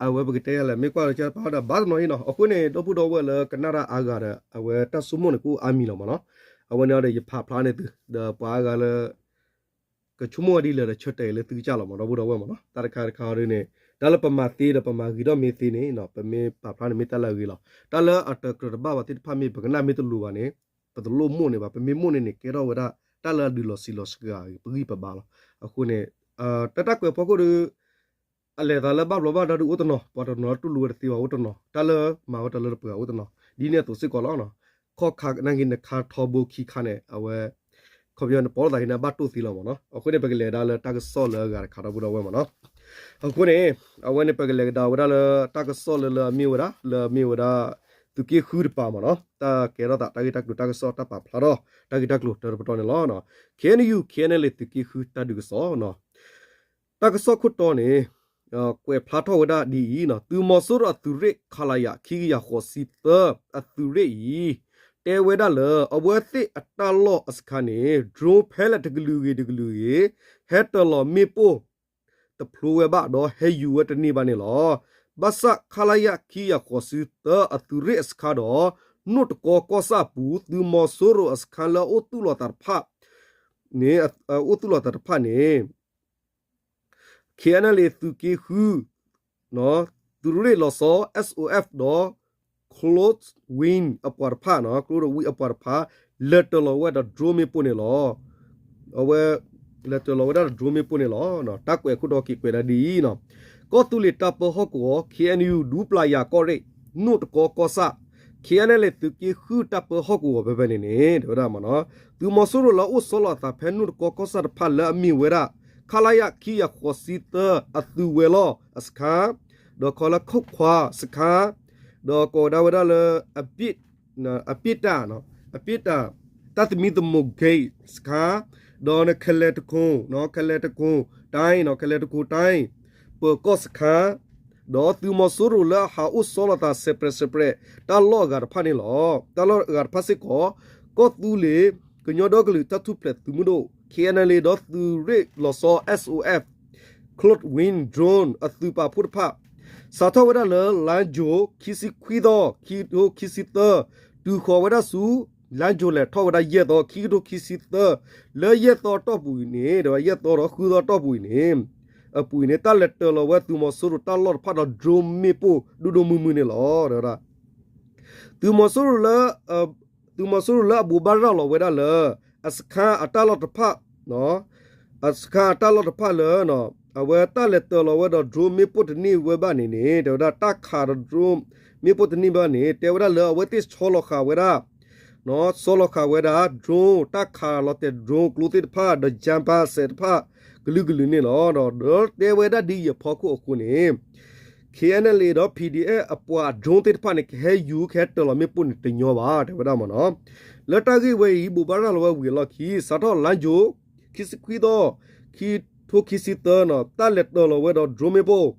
အဝဲပကတဲယၤလဲၣ် မ့ၢ်ကွၢ်ဒီးကတပာ်အီၤဒီးဘၣ်တနီၤအံၤနီၤ အဃိန့ၣ် ဒီပုၢ်ဒီဝဲၢ်လၢကနၣ်တၢ်အါဂၤဒီး အဝဲတၢ်ဆိကမိၣ်န့ၣ် ကအိၣ်အါမံၤလီၤမ့ၢ်နီၤ. အဝဲန့ၣ်ဒီးယဖးဖျါန့ၢ်သု ဒီးပှၤအါဂၤလၢ ကဆိကမိၣ်ဝဲဒ်လဲၣ်ဒီး ဆၢတဲာ်လၢသုကစၢ်လီၤမ့ၢ် ဒီပုၢ်ဒီဝဲၢ်မ့ၢ်နီၤ. တၢ်တခါတခါဒ်န့ၣ် တၢ်လၢပမၤသ့ဒီးပမၤဂ့ၤထီၣ်မ့ၢ်သ့န့ၣ် ပမ့ၢ်ပာ်ဖျါန့ၣ်မ့ၢ်တၢ်လၢအဂ့ၤလီၤ. တၢ်လၢအတကြၢးတဘၣ်ဘၣ်သ့ၣ်တဖၣ်မ့ၢ် ပကနၣ်မ့ၢ်တလိၤဘၣ်န့ၣ် ပတလိၣ်မိၣ်န့ၢ်ဘၣ်. ပမ့ၢ်မိၣ်န့ၢ်န့ၣ် ကဲထီၣ်ဝဲဒၣ် တၢ်လၢအဒုးလီၤဆံးလီၤစှၤ ပဂံၢ်ပဘါလီၤ. အဃိန့ၣ် တၢ်တၢ်ကွဲးဖီခိၣ်ဒီး အလဲၤသးလၢဘၣ်ဘျီးဘၣ်ဒါဒုးအိၣ်တနီၤ, ပှၤတနီၤလၢတူၢ်လိာ်ဝဲတသ့ဘၣ်အိၣ်တနီၤ, တၢ်လၢမၤဝဲတၢ်လၢတပှဲၤအိၣ်တနီၤ, ဒ်န့ၣ်အသိးစ့ၢ်ကီးလီၤ. ခီၣ်ခါနၢ်က့နခါထီဘိခံခါန့ၣ် အဝဲ ခီပညီန့ၣ် ပီၣ်လီၤသးက့ၤန့ၣ် ဘၣ်တိၢ်သ့လီၤမ့ၢ်နီၤ. အဃိန့ၣ် ပကလဲၤဒၣ်လၢတၢ်ကစီၣ်လၢအဂၤတခါဒီပုၢ်ဒီဝဲၢ်မ့ၢ်နီၤ. အဃိန့ၣ် အဝဲန့ၣ် ပကလဲၤကဒါဝဲဒၣ်လၢတၢ်ကစီၣ်လၢလၢအမ့ၢ်ဝဲဒၣ် လၢအမ့ၢ်ဝဲဒၣ် သုးက့ဃုတပၤမ့ၢ်နီၤ, တၢ်ကဲထီၣ်သးတၢ်ဂ့ၢ်တၢ်ကျိၤတၢ်ကစီၣ်တၢ်ပာ်ဖျါထီၣ် တၢ်ဂ့ၢ်တၢ်ကျိၤတၢတပတီၢ်န့ၣ်လီၤ. K N U K N L A သုးက့ဃုတၢ်ဒုးကစီၣ် တၢ်ကစီၣ်ခိၣ်တီန့ၣ် ကွဲးဖျါထီၣ်ဝဲဒၣ်ဒ်အံၤ, သုးမီၤစိရိၤအသုးရ့ၣ် ခလရ ခံကယၤဃိးဆံသၢ အသုးရ့ၣ်အံၤ တဲဝဲဒၣ်လၢ အဝဲသ့ၣ်အတၢ်လီၢ်အစခါန့ၣ် drone ဖဲလဲၣ်တကလုာ်ဂ့ၤတကလုာ်ဂ့ၤ ဟဲတၢၤလီၤမ့ၣ်ပိၢ် တဖျိဝဲဘၣ်ဒီးဟဲယူၤဝဲတန့ၢ်ဘၣ်န့ၣ်လီၤ. ဘၣ်ဆၣ် ခလရ ခံကယၤဃိးဆံသၢ အသုးရ့ၣ်အစခါဒီး နိၣ်တကီကီၢ်ဆၣ်အပူၤ သုးမီၤစိရိၤအစခါလၢအအိၣ်သူၣ်လီၤသးတဖၣ် န့ၣ် အိၣ်သူၣ်လီၤသးတဖၣ်န့ၣ် K N L A သုးက့ဃု သုးရ့ၣ်လီၤဆီ S O F ဒီး Close Wing အပှၤတဖၣ် Close Wing အပှၤတဖၣ် လဲၤတၢၤလီၤဝဲဒီး drone မ့ၣ်ပိၢ်န့ၣ်လီၤ. အဝဲ လဲၤတၢၤလီၤဝဲဒၣ်ဒီး drone မ့ၣ်ပိၢ်န့ၣ်လီၤ. တၢ်ကွဲးခိၣ်တီက့ၤကွဲးဒၣ်ဒ်အံၤ, ကီၢ်သူလ့ၤတၢ်ပၢဟီၣ်ကဝီၤ K N U ဒူပျၤယၤကီၢ်ရ့ၣ် နိၣ်တကီကီၢ်ဆၣ် K N L A သုးက့ဃုတၢ်ပၢဟီၣ်ကဝီၤဖဲဖဲန့ၣ်န့ၣ် တဲဝဲဒၣ်မ့ၢ်နီၤ, သုးမီၤစိရိၤလၢအအိၣ်ဆီလီၤအသးဖဲနိၣ်တကီကီၢ်ဆၣ်တဖၣ်လၢအမ့ၢ်ဝဲဒၣ် ခလရ ခံကယၤဃိးဆံသၢ အသုးဝဲၤလီၢ်အစခါ ဒီးခီလၢခိၣ်ခွါစခါ ဒီးကိးဝဲဒၣ်ဝဲဒၣ်လၢ အပ့ၢ်တၢ် အပ့ၢ်တၢ် တၢ်သမံသမိး gate စခါ ဒီးခဲလဲၣ်တခိၣ် ခဲလဲၣ်တခိၣ်တၢ် ခဲလဲၣ်တခိၣ်တၢ် ပၢၤကီၢ်စခါ ဒီးသုးမီၤစိရိၤလၢအဟးအိၣ်ဆီလီၤသး separate separate တၢ်လီၢ်အဂၤတဖၣ်န့ၣ်လီၤ. တၢ်လီၢ်အဂၤတဖၣ်စ့ၢ်ကီး ကီၢ်သူလ့ၤ ကညီဒီကလုာ်တၢ်ထူၣ်ဖျဲးသုးမုၢ်ဒိၣ် K N L A ဒီးသုးရ့ၣ်လီၤဆီ S O F Close Wing Drone အသုးပာ်ဖှိၣ်တဖၣ် စးထီၣ်ဝဲဒၣ်လၢ လါယူၤ ခံဆံခွံသီ ခံကထိခံဆံသၢ တုၤဃီၤဝဲဒၣ်ဆူ လါယူၤလဲၤထီၣ်ဝဲဒၣ်ယဲၢ်သီ ခံကထိခံဆံသၢ လၢယဲၢ်သီတီၢ်ပူၤအံၤန့ၣ် ဒီးယဲၢ်သီဒီးဃုသီတီၢ်ပူၤအံၤန့ၣ် အပူၤအံၤန့ၣ် တၢ်လဲၤတၢၤလီၤဝဲသုးမီၤစိရိၤတၢ်လီၢ်တဖၣ်ဒီး drone မ့ၣ်ပိၢ်ဒိၣ်ဒိၣ်မုၢ်မုၢ်န့ၣ်လီၤ. ဒီး သုးမီၤစိရိၤလၢ သုးမီၤစိရိၤလၢအဘိးဘၣ်ရၤလီၤဝဲဒၣ်လၢ အစခါအတၢ်လီၢ်တဖၣ် အစခါအတၢ်လီၢ်တဖၣ်လၢ အဝဲတၢ်လဲၤတၢၤလီၤဝဲဒီး drone မ့ၣ်ပိၢ်တန့ၢ်ဝဲဘၣ်န့ၣ်န့ၣ် တဲဝဲဒၣ်တၢ်ခးဒီး drone မ့ၣ်ပိၢ်တန့ၢ်ဘၣ်န့ၣ် တဲဝဲဒၣ်လၢအဝဲသ့ၣ်ဆီလီၤဃာ်ဝဲဒၣ် ဆီလီၤဃာ်ဝဲဒၣ် drone တၢ်ခးလီၤတဲာ် drone ကျိသ့ၣ်တဖၣ် ဒီး jamper စဲးတဖၣ် ကလုာ်ကလုာ်န့ၣ်လီၤ. ဒီးတဲဝဲဒၣ်ဒ်အံၤအဖီခိၣ်အဃိန့ၣ် K N L A ဒီး P D F အပှၤ drone သ့ၣ်တဖၣ်န့ၣ် ကဟဲယူၤကဟဲတၢၤလီၤမ့ၣ်ပိၢ်န့ၣ်တညီဘၣ် တဲဝဲဒၣ်မ့ၢ်နီၤ. လၢတၢ်ဂ့ၢ်ဝဲအံၤ ဘိးဘၣ်ရၤလီၤဝဲဝံၤအလီၢ်ခံ စးထီၣ်လါယူၤ ခံဆံခွံသီ ခံကထိခံဆံသၢ တၢ်လဲၤတၢၤလီၤဝဲဒီး drone မ့ၣ်ပိၢ်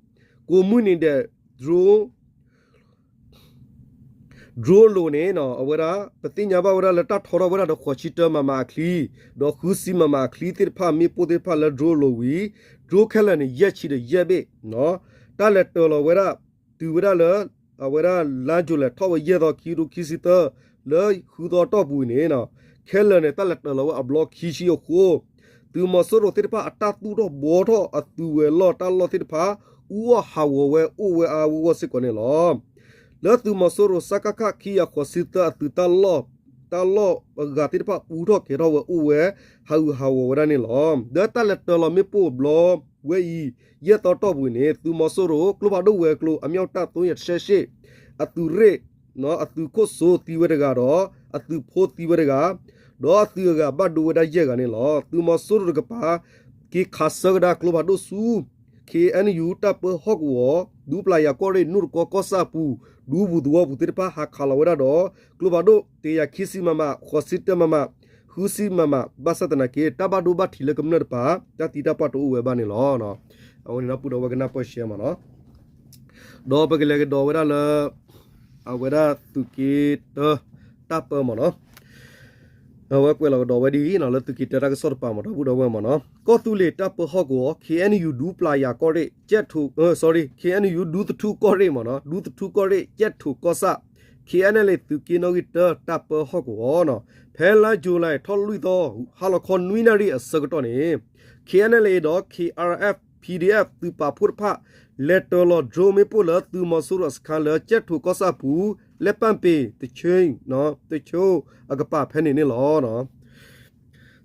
ကိးမုၢ်နံၤဒဲး drone drone အလိၤန့ၣ် အဝဲဒၣ် ပသ့ၣ်ညါဘၣ်ဝဲဒၣ်လၢတၢ်ထီထီၣ်ဝဲဒၣ်ဒီး ဃိးဆံတၢ မမ အချံ ဒီးဃုဆံ မမ အချံသ့ၣ်တဖၣ် မ့ၣ်ပိၢ်သ့ၣ်တဖၣ်လၢ drone အလိၤဝံၤ drone ခဲလၢာ်န့ၣ် ယဲၢ်ဆံဒီးယဲၢ်ဘ့ၣ် တၢ်လဲၤတၢၤလီၤဝဲဒၣ် တုၤဝဲဒၣ်လၢ အဝဲဒၣ်လါယူၤလဲၤထီၣ်ဝဲယဲၢ်သီ ခံကထိခံဆံသၢ လၢဃုသီတီၢ်ပူၤအံၤန့ၣ် ခဲလၢာ်န့ၣ် တၢ်လဲၤတၢၤလီၤဝဲအဘျီခံဆံအဃိ သုးမီၤစိရိၤသ့ၣ်တဖၣ်အတၢ်သူၣ်ထီၣ်ဘှီထီၣ်အသုးဝဲၤလီၢ်တၢ်လီၢ်သ့ၣ်တဖၣ် အူအီၣ်ဟးဂီၤဝဲအိၣ်ဝဲအါအါဂီၢ်ဂီၢ်စ့ၢ်ကီးန့ၣ်လီၤ. လၢသုးမီၤစိရိၤ စကခ ခံကယၤဃိးဆံသၢ အသုးတၢ်လီၢ် တၢ်လီၢ်အဂၤသ့ၣ်တဖၣ် အူထီၣ်ကဲၤထီၣ်ဝဲအိၣ်ဝဲ ဟးဂူာ်ဟးဂီၤဝဲဒၣ်န့ၣ်လီၤ. လၢတၢ်လဲၤတၢၤလီၤမ့ၣ်ပိၢ်အဘျီဝဲအံၤ ယဲၢ်သီတီၢ်ပူၤအံၤန့ၣ် သုးမီၤစိရိၤ ကျိဖးဒိၣ်ဝဲၤကျိၤ အမြောက်တပ် သုံးရာတစ်ဆယ့်ရှစ် အသုးရ့ၣ် အသုးခိၣ်စိသံဝဲတဂၤဒီး အသုးဖိသံဝဲတဂၤ ဒီးအသုးအဂၤဘၣ်ဒိဝဲဒၣ်ယဲၢ်ဂၤန့ၣ်လီၤ. သုးမီၤစိရိၤတကပၤ က့ၤခးဆၢကဒါကျိဖးဒိၣ်ဆူ ခ့ၣ်အဲၣ်ယူၣ် တၢ်ပၢဟီၣ်ကဝီၤ ဒူပျၢ်ယၤကီၢ်ရ့ၣ် နိၣ်တကီကီၢ်ဆၣ်အပူၤ ဒူပူၤသဝီပူၤသ့ၣ်တဖၣ် ဟးခးလီၤဝဲဒၣ်ဒီး ကျိဖးဒိၣ် တကယၤခံဆံ မမ, ဃိးဆံတၢ မမ, ဃုဆံ မမ, ဘၣ်ဆၣ်သနာ်က့ တၢ်ဘၣ်ဒိဘၣ်ထံးလၢကမျၢၢ်တပၤ တၢ်သံတၢ်ပှၢ်တအိၣ်ဝဲဘၣ်န့ၣ်လီၤ. အဝဲန့ၣ်ဒီပုၢ်ဒီဝဲၢ်ကနၢ်ပၢၢ်ရှဲမ့ၢ်နီၤ. ဒီးပကလဲၤကဒီးဝဲဒၣ်လၢ အဝဲဒၣ်သုးက့တၢ တၢ်ပၢမ့ၢ်နီၤ. အဝဲကွဲးလီၤကဒီးဝဲဒ်အံၤနီၤ လၢသုးက့တၢတၢ်ကစီၣ်တပၤမ့ၢ် ဒီပုၢ်ဒီဝဲၢ်မ့ၢ်နီၤ. ကီၢ်သူလ့ၤတၢ်ပၢဟီၣ်ကဝီၤ ခ့ၣ်အဲၣ်ယူၣ် ဒူပျၢ်ယၤကီၢ်ရ့ၣ် ကဲးထိၣ် sorry ခ့ၣ်အဲၣ်ယူၣ် ဒူသထူကီၢ်ရ့ၣ်မ့ၢ်နီၤ ဒူသထူကီၢ်ရ့ၣ် ကဲးထိၣ်ကီၢ်ဆၣ် ခ့ၣ်အဲၣ်ယူၣ် သုးက့နီၣ်ဂံၢ်တၢ တၢ်ပၢဟီၣ်ကဝီၤနီၤ. ဖဲလါယူၤလံ ထီၣ်လွံၢ်သီ ဟါလီၤခီနွံနၣ်ရံၣ်အဆၢကတီၢ်န့ၣ် ခ့ၣ်အဲၣ်ယူၣ် ဒီး ခ့ၣ်အါရ်အၣ်အၣ် PDF သုးပာ်ဖှိၣ်တဖၣ် လဲၤတၢၤလီၤ drone မ့ၣ်ပိၢ်လၢသုးမီၤစိရိၤအစခန်းလၢ ကဲးထိၣ်ကီၢ်ဆၣ်အပူၤ လၢပၣ်ပ့ၤ တဆၢ တဆၢအကပၤဖဲန့ၣ်န့ၣ်လီၤ.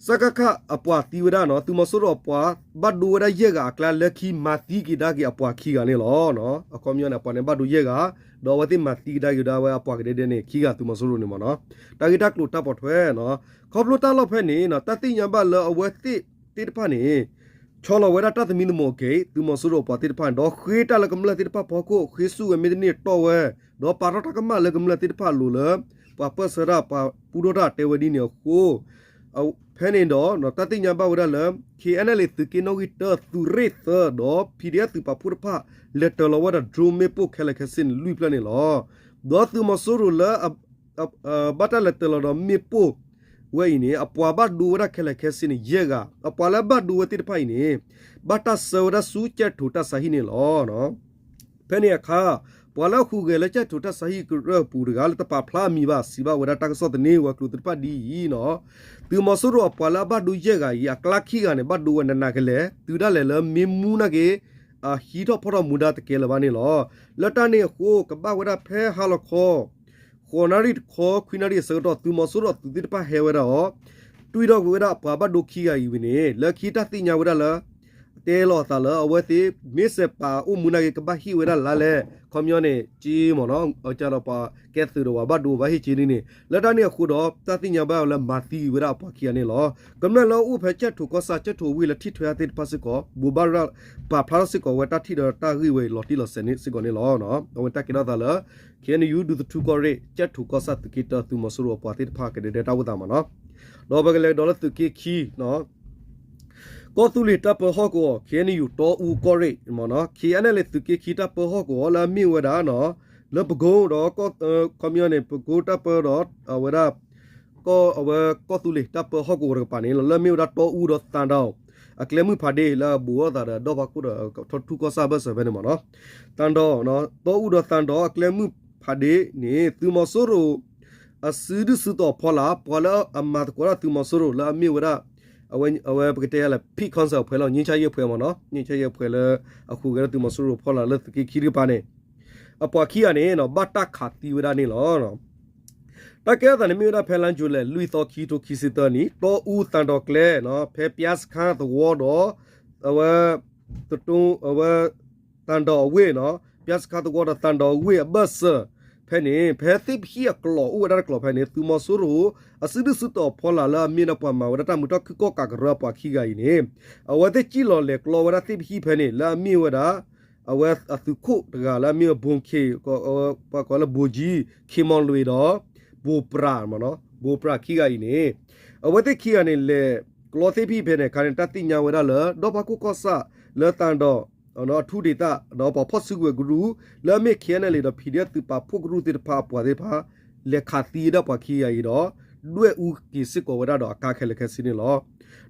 စကခ အပှၤသံဝဲဒၣ်နီၤ သုးမီၤစိရိၤအပှၤ ဘၣ်ဒိဝဲဒၣ်ယဲၢ်ဂၤအကျါ လၢခံမၤသံက့ၤဒါက့ၤအပှၤခံဂၤန့ၣ်လီၤ. အခီပညီန့ၣ် အပှၤန့ၣ်ဘၣ်ဒိယဲၢ်ဂၤ ဒီးအဝဲသ့ၣ်မၤသံကဒါက့ၤဒၣ်ဝဲအပှၤကဒဲဒဲန့ၣ် ခံဂၤသုးမီၤစိရိၤန့ၣ်မ့ၢ်နီၤ. တၢ်ဂ့ၢ်တၢ်ကျိၤတၢ်ပိာ်ထွဲနီၤ ခီဖျိတၢ်လီၢ်ဖဲန့ၣ်နီၤ တၢ်သ့ၣ်ညါဘၣ်လၢအဝဲသ့ၣ်သ့ၣ်တဖၣ်န့ၣ် ဆီလီၤဝဲဒၣ်တၢ်သမံသမိးက့ၤ သုးမီၤစိရိၤအပှၤသ့ၣ်တဖၣ်န့ၣ် ဒီးဃ့တၢ်လၢကမျၢၢ်သ့ၣ်တဖၣ်ဖီခိၣ် ဃ့ဆူၣ်ဝဲမ့ၢ်တန့ၢ်တီၢ်ဝဲ ဒီးပာ်ထီၣ်တၢ်ကမၣ်လၢကမျၢၢ်သ့ၣ်တဖၣ်အလိၤလၢ ပှၤပၢၢ်ဆၢတၢ် ပှၤပူထီၣ်တၢ်တဲဝဲဒ်န့ၣ်အဃိ ဖဲန့ၣ်ဒီး တၢ်သ့ၣ်ညါဘၣ်ဝဲဒၣ်လၢ ခ့ၣ်အဲၣ်ယူၣ် သုးက့နီၣ်ဂံၢ်တၢ သုးရ့ၣ်သၢ ဒီး PDF သုးပာ်ဖှိၣ်တဖၣ် လဲၤတၢၤလီၤဝဲဒၣ် drone မ့ၣ်ပိၢ်ခဲလၢာ်ခဲဆ့န့ၣ် လွံၢ်ဖျၢၣ်န့ၣ်လီၤ. ဒီးသုးမီၤစိရိၤလၢ ဘၣ်တၢ်လဲၤတၢၤလီၤဒီးမ့ၣ်ပိၢ်ဝဲအံၤန့ၣ် အပှၤဘၣ်ဒိဝဲဒၣ်ခဲလၢာ်ခဲဆ့န့ၣ် ယဲၢ်ဂၤ အပှၤလၢအဘၣ်ဒိဝဲသ့ၣ်တဖၣ်အံၤန့ၣ် ဘၣ်တၢ်ဆှၢဝဲဒၣ်ဆူကၠဲၣ်ထိၣ်တၢ်ဆါဟံၣ်န့ၣ်လီၤ. ဖဲန့ၣ်အခါ ပှၤလၢအဟူးဂဲၤလၢကၠဲၣ်ထိၣ်တၢ်ဆါဟံၣ်ကရၢၢ်အပူၤတဂၤလၢတပာ်ဖျါအမံၤဘၣ် စံးဘၣ်ဝဲဒၣ်တၢ်ကစီၣ်သန့ဝဲကျိၤသ့ၣ်တဖၣ်ဒ်အံၤနီၤ, သုးမီၤစိရိၤအပှၤလၢအဘၣ်ဒိယဲၢ်ဂၤအံၤ အကျါခံဂၤန့ၣ် ဘၣ်ဒိဝဲနးနးကလဲာ် တုၤဒၣ်လဲာ်လၢမ့ၢ်မူနာ်က့ၤ အဟံးထီၣ်ဖီၣ်ထီၣ်မူဒါတကဲလၢၤဘၣ်န့ၣ်လီၤ. လၢတၢ်န့ၣ်အဃိ ကဘၣ်ဝဲဒၣ်ဖဲဟါလီၤခီ ဃိးနၣ်ရံၣ်တခီ ခွံနၣ်ရံၣ်အဆၢကတီၢ် သုးမီၤစိရိၤအသုးသ့ၣ်တဖၣ်ဟဲဝဲဒၣ်အီၤ တွံၢ်ထီၣ်ကွံာ်ဝဲဒၣ်ပှၤဘၣ်ဒိခံဂၤအံၤဝံၤန့ၣ် လၢခံတၢ်သ့ၣ်ညါဝဲဒၣ်လၢ တဲလီၤအသးလၢအဝဲသ့ၣ် မ့ၢ်စဲးပာ်အိၣ်မူနာ်က့ၤ ကဘၣ်ဟ့ၣ်ဝဲဒၣ်လါလဲ ခီပညီန့ၣ် က့မ့ၢ်နီၤ အကဒီးပှၤကဲသုးဒီးပှၤဘၣ်ဒိဘၣ်ဟ့ၣ်က့ၤဒ်န့ၣ် လၢတၢ်န့ၣ်အဃိဒီး တၢ်သ့ၣ်ညါဘၣ်လၢမၤသံဝဲဒၣ်အပှၤခံဂၤန့ၣ်လီၤ. ကမျၢၢ်လၢအအိၣ်ဖဲကၠဲၣ်ထိၣ်ကီၢ်ဆၣ် ကၠဲၣ်ထိၣ်ဝ့ၢ်လၢထံၣ်ထွဲအသ့ၣ်တဖၣ်စ့ၢ်ကီး ဘိးဘၣ်ရၣ် ပာ်ဖျါထီၣ်စ့ၢ်ကီးဝဲတၢ်ထံၣ်ဒီးတၢ်ဂ့ၢ်ဝဲအံၤလီၤတံၢ်လီၤဆဲးန့ၣ်စ့ၢ်ကီးန့ၣ်လီၤ. အဝဲတၢ်ကဲထီၣ်သးလၢ ခ့ၣ်အဲၣ်ယူၣ် ဒူသထူကီၢ်ရ့ၣ် ကၠဲၣ်ထိၣ်ကီၢ်ဆၣ်သုးက့တၢ သုးမီၤစိရိၤအပှၤသ့ၣ်တဖၣ်ကဒဲဒဲတၢ်အိၣ်သးမ့ၢ်နီၤ. ဒီးပကလဲၤကဒီးလၢသုးက့ခံ ကီၢ်သူလ့ၤတၢ်ပၢဟီၣ်ကဝီၤ ခ့ၣ်အဲၣ်ယူၣ် တီအူကီၢ်ရ့ၣ်မ့ၢ်နီၤ ခ့ၣ်အဲၣ်ယူၣ် သုးက့ခံတၢ်ပၢဟီၣ်ကဝီၤလၢအမ့ၢ်ဝဲဒၣ်နီၤ လၢပကိဒီး ခီပညီန့ၣ် ပကိတၢ်ပၢဒီး အဝဲဒၣ် အဝဲကီၢ်သူလ့ၤတၢ်ပၢဟီၣ်ကဝီၤတကပၤန့ၣ် လၢအမ့ၢ်ဝဲဒၣ်တီအူဒီးသၣ်ဒီး အကျဲမုၢ်ဖးဒ့လၢအဘူးထီၣ်သးဒီး ဒီၣ်ဖးခိၣ်ဒီး ထီၣ်ထူၣ်ကီၢ်ဆၣ်ဘၢၣ်စၢၤဖဲန့ၣ်မ့ၢ်နီၤ သၣ်ဒီး တီအူဒီးသၣ်ဒီးအကျဲမုၢ်ဖးဒ့န့ၣ် သုးမီၤစိရိၤ အစုဒုၣ်စုတီၤဖီလာ် ပှၤလၢအမၤသကိးတၢ်သုးမီၤစိရိၤလၢအမ့ၢ်ဝဲဒၣ် အဝဲပကတဲယၤလၢ Peak Council အဖှဲးလီၤ ငြိမ်းချမ်းရေးအဖွဲ့မ့ၢ်နီၤ ငြိမ်းချမ်းရေးအဖွဲ့လၢအဟူးဂဲၤလၢသုးမီၤစိရိၤဖီလာ်လၢသုးက့ခံတကပၤန့ၣ် အပှၤခံဂၤန့ၣ် ဘၣ်တၢ်ခးသံဝဲဒၣ်န့ၣ်လီၤ. တၢ်ကဲထီၣ်သးန့ၣ်မ့ၢ်ဝဲဒၣ်ဖဲလါယူၤလံ လွံၢ်သီ ခံထိခံဆံသၢနံၣ် တီအူသၣ်ဒီးကျဲ ဖဲပၠါစခါသဝီဒီး အဝဲ တတိ အဝဲ သၣ်ဒီးအဝ့ၢ်နီၤ ပၠါစခါသဝီဒီးသၣ်ဒီးအဝ့ၢ် အဘၢၣ်စၢၤဖဲန့ၣ် ဖဲသ့ၣ်ပဟံၣ်အကျိၤအိၣ်ဝဲဒၣ်တကျိၤဖဲန့ၣ် သုးမီၤစိရိၤ အစုဒုၣ်စုတီၤဖီလာ်လၢအမ့ၢ်ဒၣ်ပှၤမၤဝဲဒၣ်တၢ်မုာ်ထီၣ်ခုၣ်ကီၢ်ကးကရၢအပှၤခံဂၤအံၤန့ၣ် အဝဲသ့ၣ်စံၣ်လီၤလဲၤကျီဝဲဒၣ်သ့ၣ်ပဟံၣ်ဖဲန့ၣ် လၢအမ့ၢ်ဝဲဒၣ် အဝဲအသုးခိၣ်တဂၤလၢအမ့ၢ်ဝဲ ဘိၣ်ခ့ၣ် ပှၤကိးလၢဘိၣ်ကၠံ ခ့ၣ်မီၢ်လွံၢ်ဒီး ဘိၣ်ပြၣ်မ့ၢ်နီၤ ဘိၣ်ပြၣ်ခံဂၤအံၤန့ၣ် အဝဲသ့ၣ်ခံဂၤန့ၣ် လဲၤကျီသ့ၣ်ပဟံၣ်ဖဲန့ၣ်အခါန့ၣ် တၢ်သ့ၣ်ညါဝဲဒၣ်လၢ ဒီၣ်ဖးခိၣ်ကီၢ်ဆၣ်လၢသၣ်ဒီး အထူဒေသ ဒီးပှၤဖီၣ်စုကဝဲၤကရူၢ် လၢအမ့ၢ် ခ့ၣ်အဲၣ်ယူၣ် ဒီး PDF သုးပာ်ဖှိၣ်ကရူၢ်သ့ၣ်တဖၣ်အပှၤသ့ၣ်တဖၣ် လဲၤခးသံဝဲဒၣ်ပှၤခံဂၤအံၤဒီး ဒွဲၣ်အူက့ၤစ့ၢ်ကီးဝဲဒၣ်ဒီးအကါခဲလၢာ်ခဲဆ့န့ၣ်လီၤ.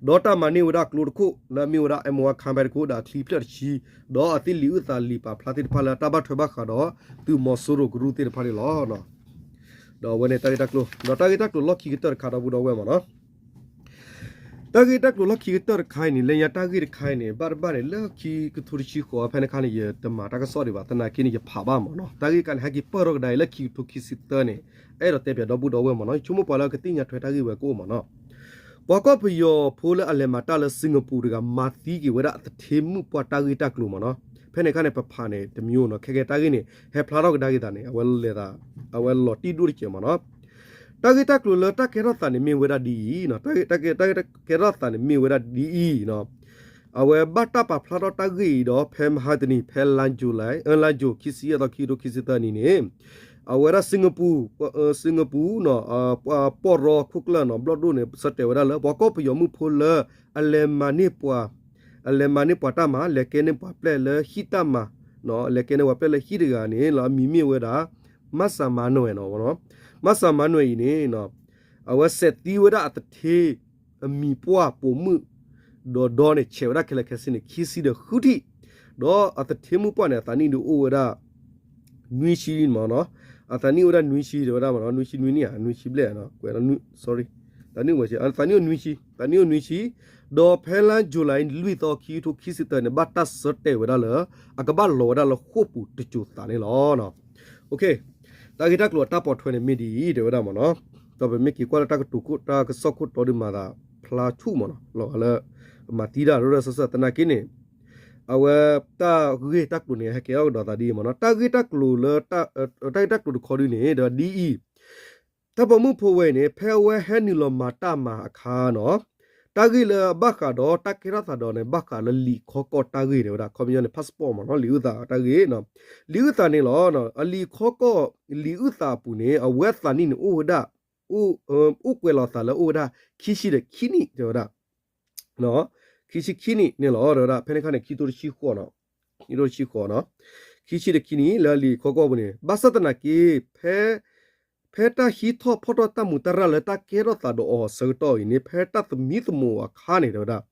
ဒီးတၢ်မၤန့ၢ်ဝဲဒၣ်ကျိတခိၣ် လၢအမ့ၢ်ဝဲဒၣ် M one ခါဘဲတခိၣ်ဒီးအချံဖျၢၣ်တဆံ ဒီးအသ့ၣ်လံာ်အုၣ်သးလံာ်ပာ်ဖျါသ့ၣ်တဖၣ်လၢတၢ်ဘၣ်ထွဲဘၣ်ဃးဒီး သုးမီၤစိရိၤကရူၢ်သ့ၣ်တဖၣ်န့ၣ်လီၤ. ဒီးအဝဲန့ၣ်တၢ်ဂ့ၢ်တၢ်ကျိၤ ဒီးတၢ်ဂ့ၢ်တၢ်ကျိၤလီၢ်ခံကတၢၢ်တခါဒီးပူၤဒီဝဲၢ်မ့ၢ်နီၤ တၢ်ဂ့ၢ်တၢ်ကျိၤလီၢ်ခံကတၢၢ်တခါအံၤန့ၣ် လၢညါတၢ်ဂ့ၢ်တခါအံၤန့ၣ် ဘၣ်တဘၣ်န့ၣ် လၢခံကထိတဆံဃိးဖဲန့ၣ်အခါန့ၣ် ယတမၤတၢ်ကစီၣ်ဒံးဘၣ် သနာ်က့န့ၣ် ယဖးဘၣ်မ့ၢ်နီၤ တၢ်ဂ့ၢ်ကါန့ၣ် ဟဲက့ၤပၢၢ်ထီၣ်ကဒါအံၤလၢခံကထိခံဆံသၢန့ၣ် အဲၣ်ဒိးတဲပၠးဒီပုၢ်ဒီဝဲၢ်မ့ၢ်နီၤ ယဆိကမိၣ်ပှၤလၢကသ့ၣ်ညါထွဲတၢ်ဂ့ၢ်ဝဲကအိၣ်မ့ၢ်နီၤ ပှၤကီၢ်ပယီၤဖိလၢအလဲၤမၤတၢ်လၢစ့ၣ်ကပူၤတဂၤ မၤသံက့ၤဝဲဒၣ်အသထ့မုၣ်ပှၢ်တၢ်ဂ့ၢ်တၢ်ကျိၤမ့ၢ်နီၤ ဖဲန့ၣ်အခါန့ၣ် ပဖးန့ၣ် တမံၤနီၤ ခဲကဲတၢ်ဂ့ၢ်န့ၣ် ဟဲဖျါထီၣ်ကဒါက့ၤသးန့ၣ် အဝဲလဲၤသး အဝဲလီၤတံၢ်ဒိၣ်တစဲးမ့ၢ်နီၤ တၢ်ဂ့ၢ်တၢ်ကျိၤလၢတၢ်ကဲထီၣ်သးန့ၣ်မ့ၢ်ဝဲဒၣ်ဒ်အံၤ, တၢ်ဂ့ၢ်တၢ်ကဲထီၣ်သးန့ၣ်မ့ၢ်ဝဲဒၣ်ဒ်အံၤ, အဝဲဘၣ်တၢ်ပာ်ဖျါထီၣ်တၢ်ဂ့ၢ်အံၤဒီး ဖဲမဟါတနံၤ ဖဲလါ July လါ June ခံဆံယဲၢ်သီ ခံကထိခံဆံသၢနံၣ်န့ၣ်, အဝဲဒၣ် Singapore, Singapore ပှၤပီၢ်ရီခိၣ်ကျၢၢ်နီၤ ဘျီၣ်ဒိၣ်န့ၣ် ဆၢတဲာ်ဝဲဒၣ်လၢ ပှၤကီၢ်ပယီၤမုၣ်ဖိလၢ အလဲၤမၤန့ၢ်ပှၤ, အလဲၤမၤန့ၢ်ပှၤတၢ်မၤ လဲၤကဲန့ၢ်ပှၤပျဲၢ်လၢဟံၣ်တၢ်မၤ, လဲၤကဲန့ၢ်ပှၤပျဲၢ်လၢဟံၣ်တဂၤန့ၣ်လီၤ အမံၤမ့ၢ်ဝဲဒၣ် မၣ်စၣ်မၤနွဲၣ်နီၤ, မၣ်စၣ်မၤနွဲၣ်အံၤန့ၣ် အဝဲစဲးသံဝဲဒၣ်အသထ့ အမံၤပှၢ်ပိာ်မုၣ် ဒီးဒီန့ၣ် ဆဲးဝဲဒၣ်ခဲလၢာ်ခဲဆ့န့ၣ် ခံဆံဒီးဃုထံၣ်, ဒီးအသထ့မုၣ်ပှၢ်န့ၣ် အသးနံၣ်ဒုးအိၣ်ဝဲဒၣ် နွံဆံမ့ၢ်နီၤ, အသးနံၣ်အိၣ်ဝဲဒၣ်နွံဆံတဲဝဲဒၣ်မ့ၢ်နီၤ, နွံဆံနွံနံၣ်ဧါ နွံဆံဘျဲၣ်ဧါ, သးနံၣ်အိၣ်ဝဲ သးနံၣ်အိၣ်နွံဆံ, သးနံၣ်အိၣ်နွံဆံ, ဒီးဖဲလါ July လွံၢ်သီ ခံကထိခံဆံသၢန့ၣ် ဘၣ်တၢ်ဆၢတဲာ်ဝဲဒၣ်လၢ အကဘၣ်လီၤဝဲဒၣ်လၢဃိာ်ပူၤတစိၤသးန့ၣ်လီၤ. တၢ်ဂ့ၢ်တၢ်ကျိၤအတၢ်ပိာ်ထွဲန့ၣ်မ့ၢ်ဒ်အံၤ တဲဝဲဒၣ်မ့ၢ်နီၤ, ဒီးပမ့ၢ်က့ၤကွၢ်လၢတၢ်ကတိၤခိၣ် တၢ်ကစီၣ်ခိၣ်တီဒုးမၤသးဖျါဆူၣ်မ့ၢ်နီၤ, လီၤဂာ်လၢ မၤသံတၢ်ရၢရၢစၢ်စၢ်သနာ်က့န့ၣ်, အဝဲတၢ်ဂ့ၢ်တၢ်ကျိၤန့ၣ် ဟဲကဲထီၣ်ကဒီးသးဒ်အံၤမ့ၢ်နီၤ, တၢ်ဂ့ၢ်တၢ်ကျိၤလၢ တၢ်ဂ့ၢ်တၢ်ကျိၤတခီဒုန့ၣ် ဒီးဒ်အံၤ တၢ်ပိာ်မုၣ်ဖိဝဲအံၤန့ၣ် ဖဲအဝဲဟဲနုာ်လီၤမၤတၢ်မၤအခါနီၤ, တၢ်ဂ့ၢ်လၢအဘၣ်ဃးဒီးတၢ်ကဲထီၣ်သးဒီးန့ၣ် ဘၣ်ဃးလၢလံာ်ခီကီၢ်တၢ်ဂ့ၢ်တဲဝဲဒၣ်, ခီပညီန့ၣ် passport မ့ၢ်နီၤ, လံာ်အုၣ်သးတၢ်ဂ့ၢ်, လံာ်အုၣ်သးန့ၣ်လီၤ. အလံာ်ခီကီၢ် လံာ်အုၣ်သးအပူၤန့ၣ် အဝဲသးနံၣ်န့ၣ်အိၣ်ဝဲဒၣ် အိၣ်ကွဲးလီၤသးလၢအိၣ်ဝဲဒၣ် ခံဆံဒီးခံနံၣ်တဲဝဲဒၣ် ခံဆံခံနံၣ်န့ၣ်လီၤ တဲဝဲဒၣ်, ဖဲန့ၣ်ခါန့ၣ် ခံထိတဆံဃိးနီၤ, ခံထိတဆံဃိးနီၤ, ခံဆံဒီးခံနံၣ်လၢလံာ်ခီကီၢ်ပူၤန့ၣ်, ဘၣ်ဆၣ်သနာ်က့ ဖဲ ဖဲတၢ်ဟံးထီၣ်ဖီၣ်ထီၣ်တၢ်မူးတၢ်ရၢ်လၢတၢ်ကဲထီၣ်သးဒီးအီၤအဆၢကတီၢ်အံၤန့ၣ် ဖဲတၢ်သမံသမိးအခါန့ၣ်တဲဝဲဒၣ်,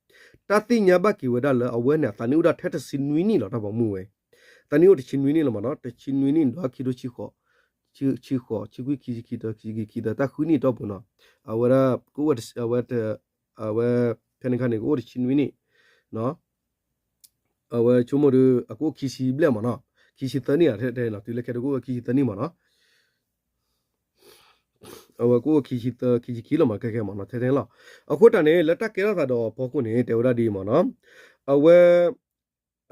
တၢ်သ့ၣ်ညါဘၣ်က့ၤဝဲဒၣ်လၢအဝဲန့ၣ် အသးနံၣ်အိၣ်ဒၣ်ထဲတဆံနွံနံၣ်လီၤ တၢ်ပိာ်မုၣ်ဝဲ, သးနံၣ်အိၣ်တဆံနွံနံၣ်လီၤမ့ၢ်နီၤ, တဆံနွံနံၣ်ဒီးခံထိဆံဃိး, ဆံဃိး, ဆံခွံ, ခံဆံခံ, ခံဆံခံသၢ, တၢ်ဃုနံၣ်တီၢ်ပူၤနီၤ, အဝဲဒၣ် ကအိၣ်ဝဲ အဝဲ အဝဲ ဖဲန့ၣ်ခါန့ၣ် ကအိၣ်တဆံနွံနံၣ် အဝဲဆိကမိၣ်ဒီး အကအိၣ်ခံဆံဘျဲၣ်မ့ၢ်နီၤ, ခံဆံသၢနံၣ်ဧါ ထဲထဲလီၤ, တုၤလၢခဲဒိၣ်ကအိၣ်ခံဆံသၢနံၣ်မ့ၢ်နီၤ, အဝဲကအိၣ်ခံဆံသၢ ခံဆံခံလီၤမ့ၢ် ခဲခဲမ့ၢ်နီၤ, ထဲထဲလီၤ. အဃိတၢ်န့ၣ် လၢတၢ်ကဲထီၣ်သးဒီးအဖီခိၣ်န့ၣ် တဲဝဲဒၣ်ဒ်အံၤမ့ၢ်နီၤ, အဝဲ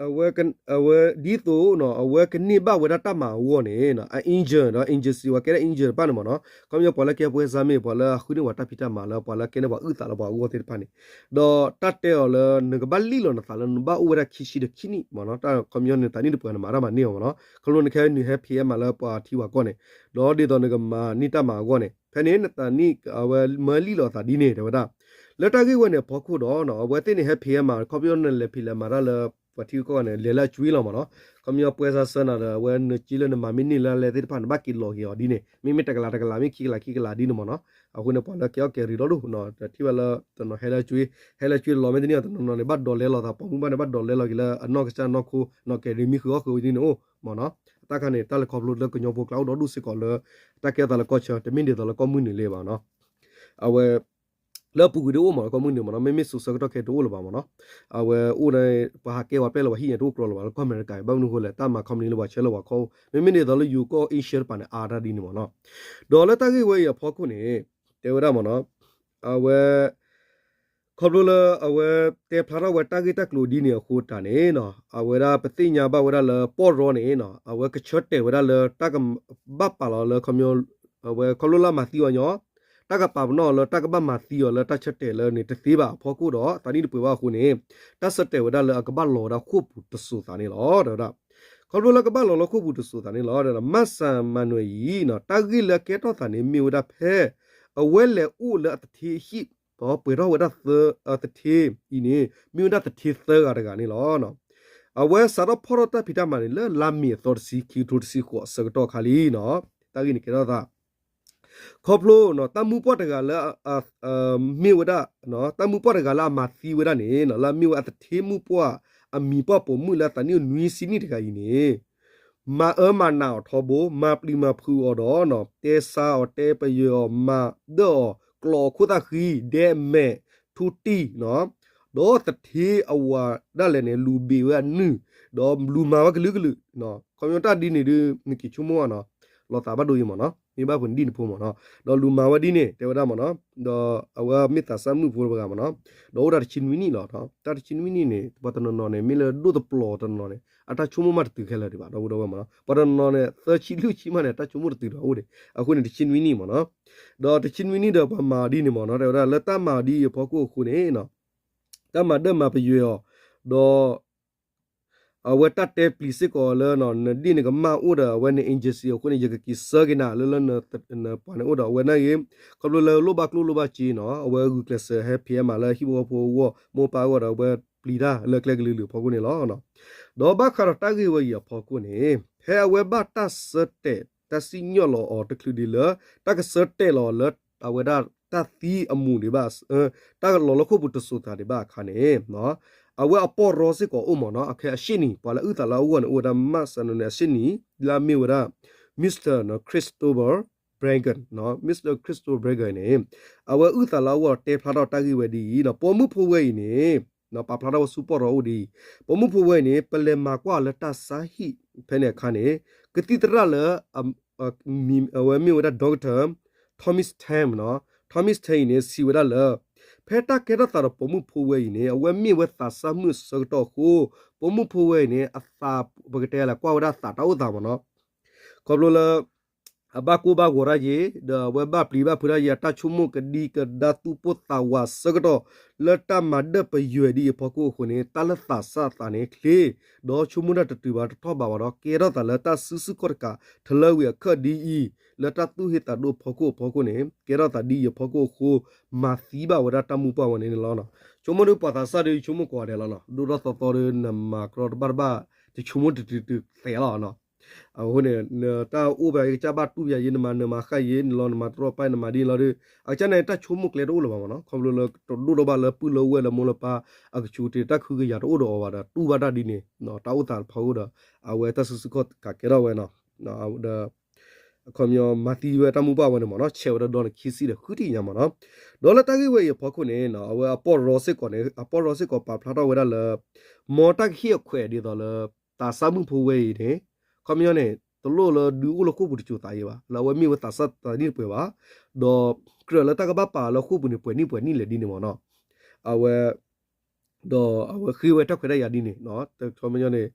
အဝဲ အဝဲဒ်သိး အဝဲကန့ၢ်ဘၣ်ဝဲဒၣ်တၢ်မၤအဂီၢ်န့ၣ် အ agent ဒီး agency ဝဲကဲဒၣ် agent တဖၣ်န့ၣ်မ့ၢ်နီၤ, ခီပညီပှၤလၢကဲပွဲစားမ့ၢ် ပှၤလၢအဃုန့ၢ်ပှၤတၢ်ဖံးတၢ်မၤလၢပှၤလၢကဲန့ၢ်ပှၤအုၣ်သးလၢပှၤအဂီၢ်သ့ၣ်တဖၣ်န့ၣ်, ဒီးတၢ်တဲအီၤလၢနကဘၣ်လံၣ်လီၤနသးလၢနဘၣ်အိၣ်ဝဲဒၣ်ခံဆံဒီးခံနံၣ်မ့ၢ်နီၤ, တၢ်ခီပညီန့ၣ် သးနံၣ်တပှဲၤနမၤတၢ်မၤန့ၢ်အီၤမ့ၢ်နီၤ, ခီဖျိနကဟဲနုာ်ဟဲဖံးဟဲမၤလၢပှၤထံပှၤကီၢ်န့ၣ်, ဒီးဒ်သိးနကမၤန့ၢ်တၢ်မၤအဂီၢ်န့ၣ် ဖဲန့ၣ် နသးနံၣ်အဝဲမၢလံၣ်လီၤသးဒ်န့ၣ် တဲဝဲဒၣ် လၢတၢ်ဂ့ၢ်ဝဲန့ၣ်အဖီခိၣ်ဒီး အဝဲသ့ၣ်န့ၣ်ဟဲဖံးဟဲမၤ ခီပညီနလဲၤဖံးလဲၤမၤတၢ်လၢ ပှၤထံဂုၤကီၢ်ဂၤန့ၣ် လဲၤလၢအကွ့လီၤမ့ၢ်နီၤ, ခီပညီပွဲစား ဆၢနၤဒီး အဝဲနစ့လၢနမၤမ့ၢ်န့ၢ်လၢလဲသ့ၣ်တဖၣ် နဘၣ်က့ၤလီၤက့ၤအီၤဒ်န့ၣ် မ့မ့ၢ်တကလးတကလး မ့ၢ်ခံကလးခံကလးဒ်န့ၣ်မ့ၢ်နီၤ, အဃိန့ၣ် ပှၤလၢကဲအီၣ်ကဲရံးဒီဒူၣ် တထံၣ်ဘၣ်လၢ တနီၤဟဲလၢအကွ့ ဟဲလၢအကွ့လီၤမ့ၢ်တန့ၢ်အီၤ တနီၤနီၤန့ၣ် ဘၣ်ဒိးလဲလီၤသး ပိာ်မုၣ်ဘၣ်န့ၣ် ဘၣ်ဒိးလဲလီၤက့ၤလၢအနီၢ်ကစၢ်နီၢ်ခိ နီၢ်ကဲရံးမံဃုာ်အီၣ်ဃုာ်ဒ်န့ၣ်အိၣ်မ့ၢ်နီၤ, တၢ်ခါန့ၣ် တၢ်လဲၤခီဖျိလၢကညီဖိကျါအိၣ်ဒီဒူၣ်စ့ၢ်ကီးလၢ တၢ်ကဲအသးလၢကီၢ်ဆၢ တမ့ၢ်ဒ်သိးလၢကီၢ်မုၢ်နုာ်လၢၤဘၣ်နီၤ, အဝဲ လၢအပူၤကွံာ်ဒ်အိၣ်မ့ၢ်နီၤ ကီၢ်မုၢ်နုာ်မ့ၢ်နီၤ မ့မ့ၢ်စိၤဆၢကတီၢ်ခဲအံၤတအိၣ်လၢၤဘၣ်မ့ၢ်နီၤ, အဝဲအိၣ်ဒီး ပှၤဟးကဲပှၤပျဲလၢပှၤဟံၣ်ညါတအိၣ်ကြီလၢၤဘၣ် လၢကီၢ်အမဲရကၤ ဘၣ်မနုၤအဃိလဲၣ် တၢ်မၤ company လၢပှၤဆၢလၢပှၤခီ မ့မ့ၢ်ဒ်သိးလၢယိၤကီၢ် Asia တပၤန့ၣ် အါတၢ်ဒ်န့ၣ်မ့ၢ်နီၤ, ဒီးလၢတၢ်ဂ့ၢ်ဝဲအံၤအဖီခိၣ်န့ၣ် တဲဝဲဒၣ်မ့ၢ်နီၤ အဝဲ ခီဖျိလၢအဝဲတဲဖျါထီၣ်ဝဲတၢ်ဂ့ၢ်တၢ်ကျိၤဒ်န့ၣ်အဃိတၢ်န့ၣ်နီၤ အဝဲဒၣ်ပသ့ၣ်ညါဘၣ်ဝဲဒၣ်လၢပီၢ်ရီန့ၣ်နီၤ အဝဲကဆၢတဲာ်ဝဲဒၣ်လၢတၢ်ကဘၣ်ပာ်လီၤလၢ အဝဲခီဖျိလၢအမၤသံအီၤညီ တၢ်ကပာ်ပနီၣ်အီၤလၢတၢ်ကဘၣ်မၤသံအီၤလၢတၢ်ဆၢတဲာ်လၢန့ၣ်တသ့ဘၣ်အဖီခိၣ်ဒီး သးနံၣ်တပှဲၤဘၣ်အဃိန့ၣ် တၢ်ဆၢတဲာ်ဝဲဒၣ်လၢအကဘၣ်လီၤဝဲဒၣ်ဃိာ်ပူၤတစိၤသးန့ၣ်လီၤ တဲဝဲဒၣ် ခီဖျိလၢကဘၣ်လီၤလၢဃိာ်ပူၤတစိၤသးန့ၣ်လီၤ မၣ်စၣ်မၤနွဲၣ်အံၤနီၤ တၢ်ဂ့ၢ်လၢကဲထီၣ်သးန့ၣ်မ့ၢ်ဝဲဒၣ်ဖဲ အဝဲလဲၤအိၣ်လၢအသထ့အဟံၣ် ဒီးပှဲၤထီၣ်ဝဲဒၣ်သၢ အသထ့အံၤန့ၣ် မ့ၢ်ဝဲဒၣ်သထ့သၢဂၤတဂၤန့ၣ်လီၤ. အဝဲစးထီၣ်ဖီၣ်ထီၣ်တၢ်ဖံးတၢ်မၤန့ၣ် လၢလါမ့ၤအသီတဆံ ခံကထိတဆံဃိးအဆၢကတီၢ်ခါလံနီၤ. တၢ်ဂ့ၢ်န့ၣ်ကဲထီၣ်သး ခီဖျိ တၢ်မုၢ်ပှၢ်တဂၤလၢ မ့ၢ်ဝဲဒၣ် တၢ်မုၢ်ပှၢ်တဂၤလၢအမၤသံဝဲဒၣ်န့ၣ် လၢအမ့ၢ်ဝဲအသထ့မုၢ်ပှၢ် အမံၤပှၢ်ပိာ်မုၣ်လၢအသးနံၣ်အိၣ်နွံဆံနံၣ်တဂၤအံၤန့ၣ် မၤအၢမၤနးအီၤထီဘိ မၤပျံၤမၤဖုးအီၤဒီး တဲဆါအီၤတဲပယီၤအီၤ မၤဒၢၣ်အီၤ ကျိးအခိၣ်သၣ်ဃံ ဒဲမဲာ် ထူတံၢ် ဒီးသထ့အဝၤဒၣ်လဲာ်န့ၣ် လူၤဘ့ၣ်ဝဲအနုၢ် ဒီးလူၤမၤဝဲကလုာ်ကလုာ် ခီပညီတၢ်ဒ်န့ၣ်ဒုး နက့ၤဆိကမိၣ်ဘၣ်နီၤ လီၤသးဘၣ်ဒိအံၤမ့ၢ်နီၤ, မ့ၢ်ဘၣ်ဖုးနဒံၣ်နဖိမ့ၢ်နီၤ, ဒီးလူၤမၤဝဲဒ်န့ၣ် တဲဝဲဒၣ်မ့ၢ်နီၤ, ဒီးအဝဲမ့ၢ်သးစၢ်မုၣ်ဖိတဂၤမ့ၢ်နီၤ, ဒီးအိၣ်ဒၣ်တဆံနွံနံၣ်လီၤ, တၢ်တဆံနွံနံၣ်န့ၣ် ပှၤတနီၤနီၤန့ၣ် မ့ၢ်လၢဒိၣ်တပျီၤတနီၤနီၤန့ၣ် အတၢ်ဆိကမိၣ်မးတတုၤခဲလၢာ်ဒံးဘၣ် ဒီပုၢ်ဒီဝဲၢ်မ့ၢ်နီၤ, ပှၤတနီၤနီၤန့ၣ် သၢဆံလွံၢ်ဆံမးန့ၣ် အတၢ်ဆိကမိၣ်တတုၤဒီးအိၣ်ဒံး, အဃိန့ၣ် တဆံနွံနံၣ်မ့ၢ်နီၤ, ဒီးတဆံနွံနံၣ်ဒီးပှၤမၤဒ်န့ၣ်မ့ၢ်နီၤ, တဲဝဲဒၣ်လၢတၢ်မၤဒ်အံၤအဖီခိၣ်အဃိန့ၣ် တၢ်မၤဒၢၣ်မၤပယွဲအီၤ, ဒီး အဝဲတၢ်တဲပျံၤစ့ၢ်ကီးလၢ နဒ်န့ၣ်ကမၣ်အိၣ်ဒီးအဝဲန့ၣ် agency အဃိန့ၣ် ယကက့ၤဆှၢက့ၤနၤလၢလၢ နပှၤန့ၣ်အိၣ်ဒီးအဝဲနာ်ဂ့ၤ, ခီဖျိလၢလိၣ်ဘၣ်ကျိၣ်လိၣ်ဘၣ်စ့နီၤ အဝဲဂုာ်ကျဲးစၢးဟဲဖံးဟဲမၤလၢဟံၣ်ဖိဃီဖိအဂီၢ် မိၢ်ပၢ်အဂီၢ်ဒီး အဝဲပျံၤတၢ်လၢကျဲကလုာ်ကလုာ်အဖီခိၣ်န့ၣ်လီၤ. ဒီးဘၣ်ဃးဒီးတၢ်ဂ့ၢ်ဝဲအံၤအဖီခိၣ်န့ၣ် ဖဲအဝဲဘၣ်တၢ်ဆၢတဲာ် တၢ်စံၣ်ညီၣ်လီၤအီၤတချုးဒံးလၢ တၢ်ကဆၢတဲာ်လီၤလၢ အဝဲဒၣ်တၢ်သံအမူးဒံးဘၣ်, တၢ်လီၤလၢခိၣ်ပူၤတစိၤသးဒံးဘၣ်အခါန့ၣ် အဝဲအပီၢ်ရီစ့ၢ်ကီးအိၣ်မ့ၢ်နီၤ, အခဲအံၤအရှေ့နေ ပှၤလၢအုၣ်သးလၢအဂီၢ်န့ၣ် အိၣ်ဝဲဒၣ် မၣ်စၣ်နီၤန့ၣ် အရှေ့နေ လၢအမ့ၢ်ဝဲဒၣ် Mr Christopher Bregen, Mr Christopher Bregen န့ၣ် အဝဲအုၣ်သးလၢအဂီၢ်တဲဖျါထီၣ်တၢ်ဂ့ၢ်ဝဲဒ်အံၤ, ပိာ်မုၣ်ဖိဝဲအံၤန့ၣ် ပာ်ဖျါထီၣ်ဝဲဆူပီၢ်ရီအိၣ်ဒ်အံၤ, ပိာ်မုၣ်ဖိဝဲအံၤန့ၣ် ပလဲၤမၤကွၢ်အီၤလၢတၢ်ဆါဟံၣ်ဖဲန့ၣ်အခါန့ၣ် ကသံၣ်သရၣ်လၢ အဝဲမ့ၢ်ဝဲဒၣ် Doctor Thomas Tan နီၤ, Thomas Tan အံၤန့ၣ် စံးဝဲဒၣ်လၢ ဖဲတၢ်ကဲထီၣ်သးဒီးပိာ်မုၣ်ဖိဝဲအံၤန့ၣ် အဝဲမ့ၢ်ဝဲသးစၢ်မုၣ်အဆၢကတီၢ်အဃိ ပိာ်မုၣ်ဖိဝဲအံၤန့ၣ် အသး ပကတဲလၢကွၢ်ဝဲဒၣ်သးတၢ်အိၣ်သးမ့ၢ်နီၤ, ခီဖျိလၢ အဘၣ်ကိၢ်ဘၣ်ဂီၤတၢ်ယ့ၤ ဒီးအဝဲဘၣ်ပျံၤဘၣ်ဖုးတၢ်ယ့ၤ အတၢ်ဆိကမိၣ်ကဒံကဒါသူၣ်ပိၢ်သးဝးဆၢကတီၢ် လၢတၢ်မၤဒၢၣ်ပယွဲဒ်အံၤအဖီခိၣ်အဃိန့ၣ် တၢ်လၢသးစၢ်သးန့ၣ်ချ့ ဒီးဆိကမိၣ်တၢ်တတုၤဘၣ်တထီၣ်ဘးဘၣ်ဒီး ကဲထီၣ်သးလၢတၢ်စုဆူၣ်ခီၣ်တကး ထလၢဝံၤအခၢၣ်ဒ်အံၤ လၢတၢ်သူၣ်ဟ့သးဒိၣ်အဖီခိၣ်အဖီခိၣ်န့ၣ် ကဲထီၣ်သးဒ်အံၤအဖီခိၣ်အဃိ မၤသံဘၣ်ဝဲဒၣ်တၢ်မူပှၢ်ဝဲန့ၣ်န့ၣ်လီၤ. ဆိကမိၣ်ဒ်ပှၤသးစၢ်ဒီးဆိကမိၣ်ကိးဂၤဒဲးလီၤနီၤ, ဒိၣ်ထီၣ်သီသီဒီး နမၤကရီတဘၣ်တဘၣ် တဆိကမိၣ်တတုၤတုၤသဲးလီၤနီၤ. အဃိန့ၣ် နတၢ်အိၣ်ဖဲအံၤ ကစၢ်ဘၣ်တူၢ်ပယၤယ့ နမၤနၢၤမၤဃၣ်ယ့ နလီၤနမၤတရီပာ် နမၤဒ်န့ၣ်လီၤဒီး အကစၢ်န့ၣ် တၢ်ဆိကမိၣ်ကျဲတအိၣ်လၢၤဘၣ်မ့ၢ်နီၤ. ခီဖျိလၢတဒိၣ်ထီၣ်ဘၣ်လၢပုၢ်လၢဝဲၢ်လၢမိၢ်လၢပၢ် အကဆူးကတ့ၢ် တၢ်ခုကယၤတအိၣ်ဒီးအီၤဘၣ်ဒီး တူၢ်ဘၣ်တၢ်ဒ်န့ၣ် တၢ်အိၣ်သးတဖီခိၣ်ဒီး အဝဲတၢ်စုဆူၣ်ခီၣ်တကးကဲထီၣ်ဝဲနီၤ. ဒီး အခီပညီမၤသံဝဲတၢ်မူပှၢ်ဝဲန့ၣ်မ့ၢ်နီၤ, ဆဲးဝဲဒၣ်ဒီနခံဆံဒီးဃုထံၣ်ညါမ့ၢ်နီၤ. ဒီးလၢတၢ်ဂ့ၢ်ဝဲအံၤအဖီခိၣ်န့ၣ် အဝဲအပီၢ်ရီစ့ၢ်ကီးန့ၣ် အပီၢ်ရီစ့ၢ်ကီးပာ်ဖျါထီၣ်ဝဲဒၣ်လၢ မ်တၢ်ကဟ့ၣ်အခွဲးဒ်သိးလၢ သးစၢ်မုၣ်ဖိဝဲအံၤန့ၣ် ခီပညီန့ၣ် တလိၣ်လၢဒုးအိၣ်လၢဃိာ်ပူၤတစိၤသးအံၤဘၣ်, လၢအဝဲမ့ၢ်ဝဲသးစၢ်သးနံၣ်တပှဲၤဘၣ်, ဒီးကြၢးလၢတၢ်ကဘၣ်ပာ်လၢဃိာ်ပူၤန့ၣ် ပှဲၤနံၣ်ပှဲၤနံၣ်လဲၣ်ဒ်န့ၣ်မ့ၢ်နီၤ. အဝဲ ဒီးအဝဲဃ့ဝဲတၢ်ခွဲးတၢ်ယာ်ဒ်န့ၣ် ခီပညီန့ၣ်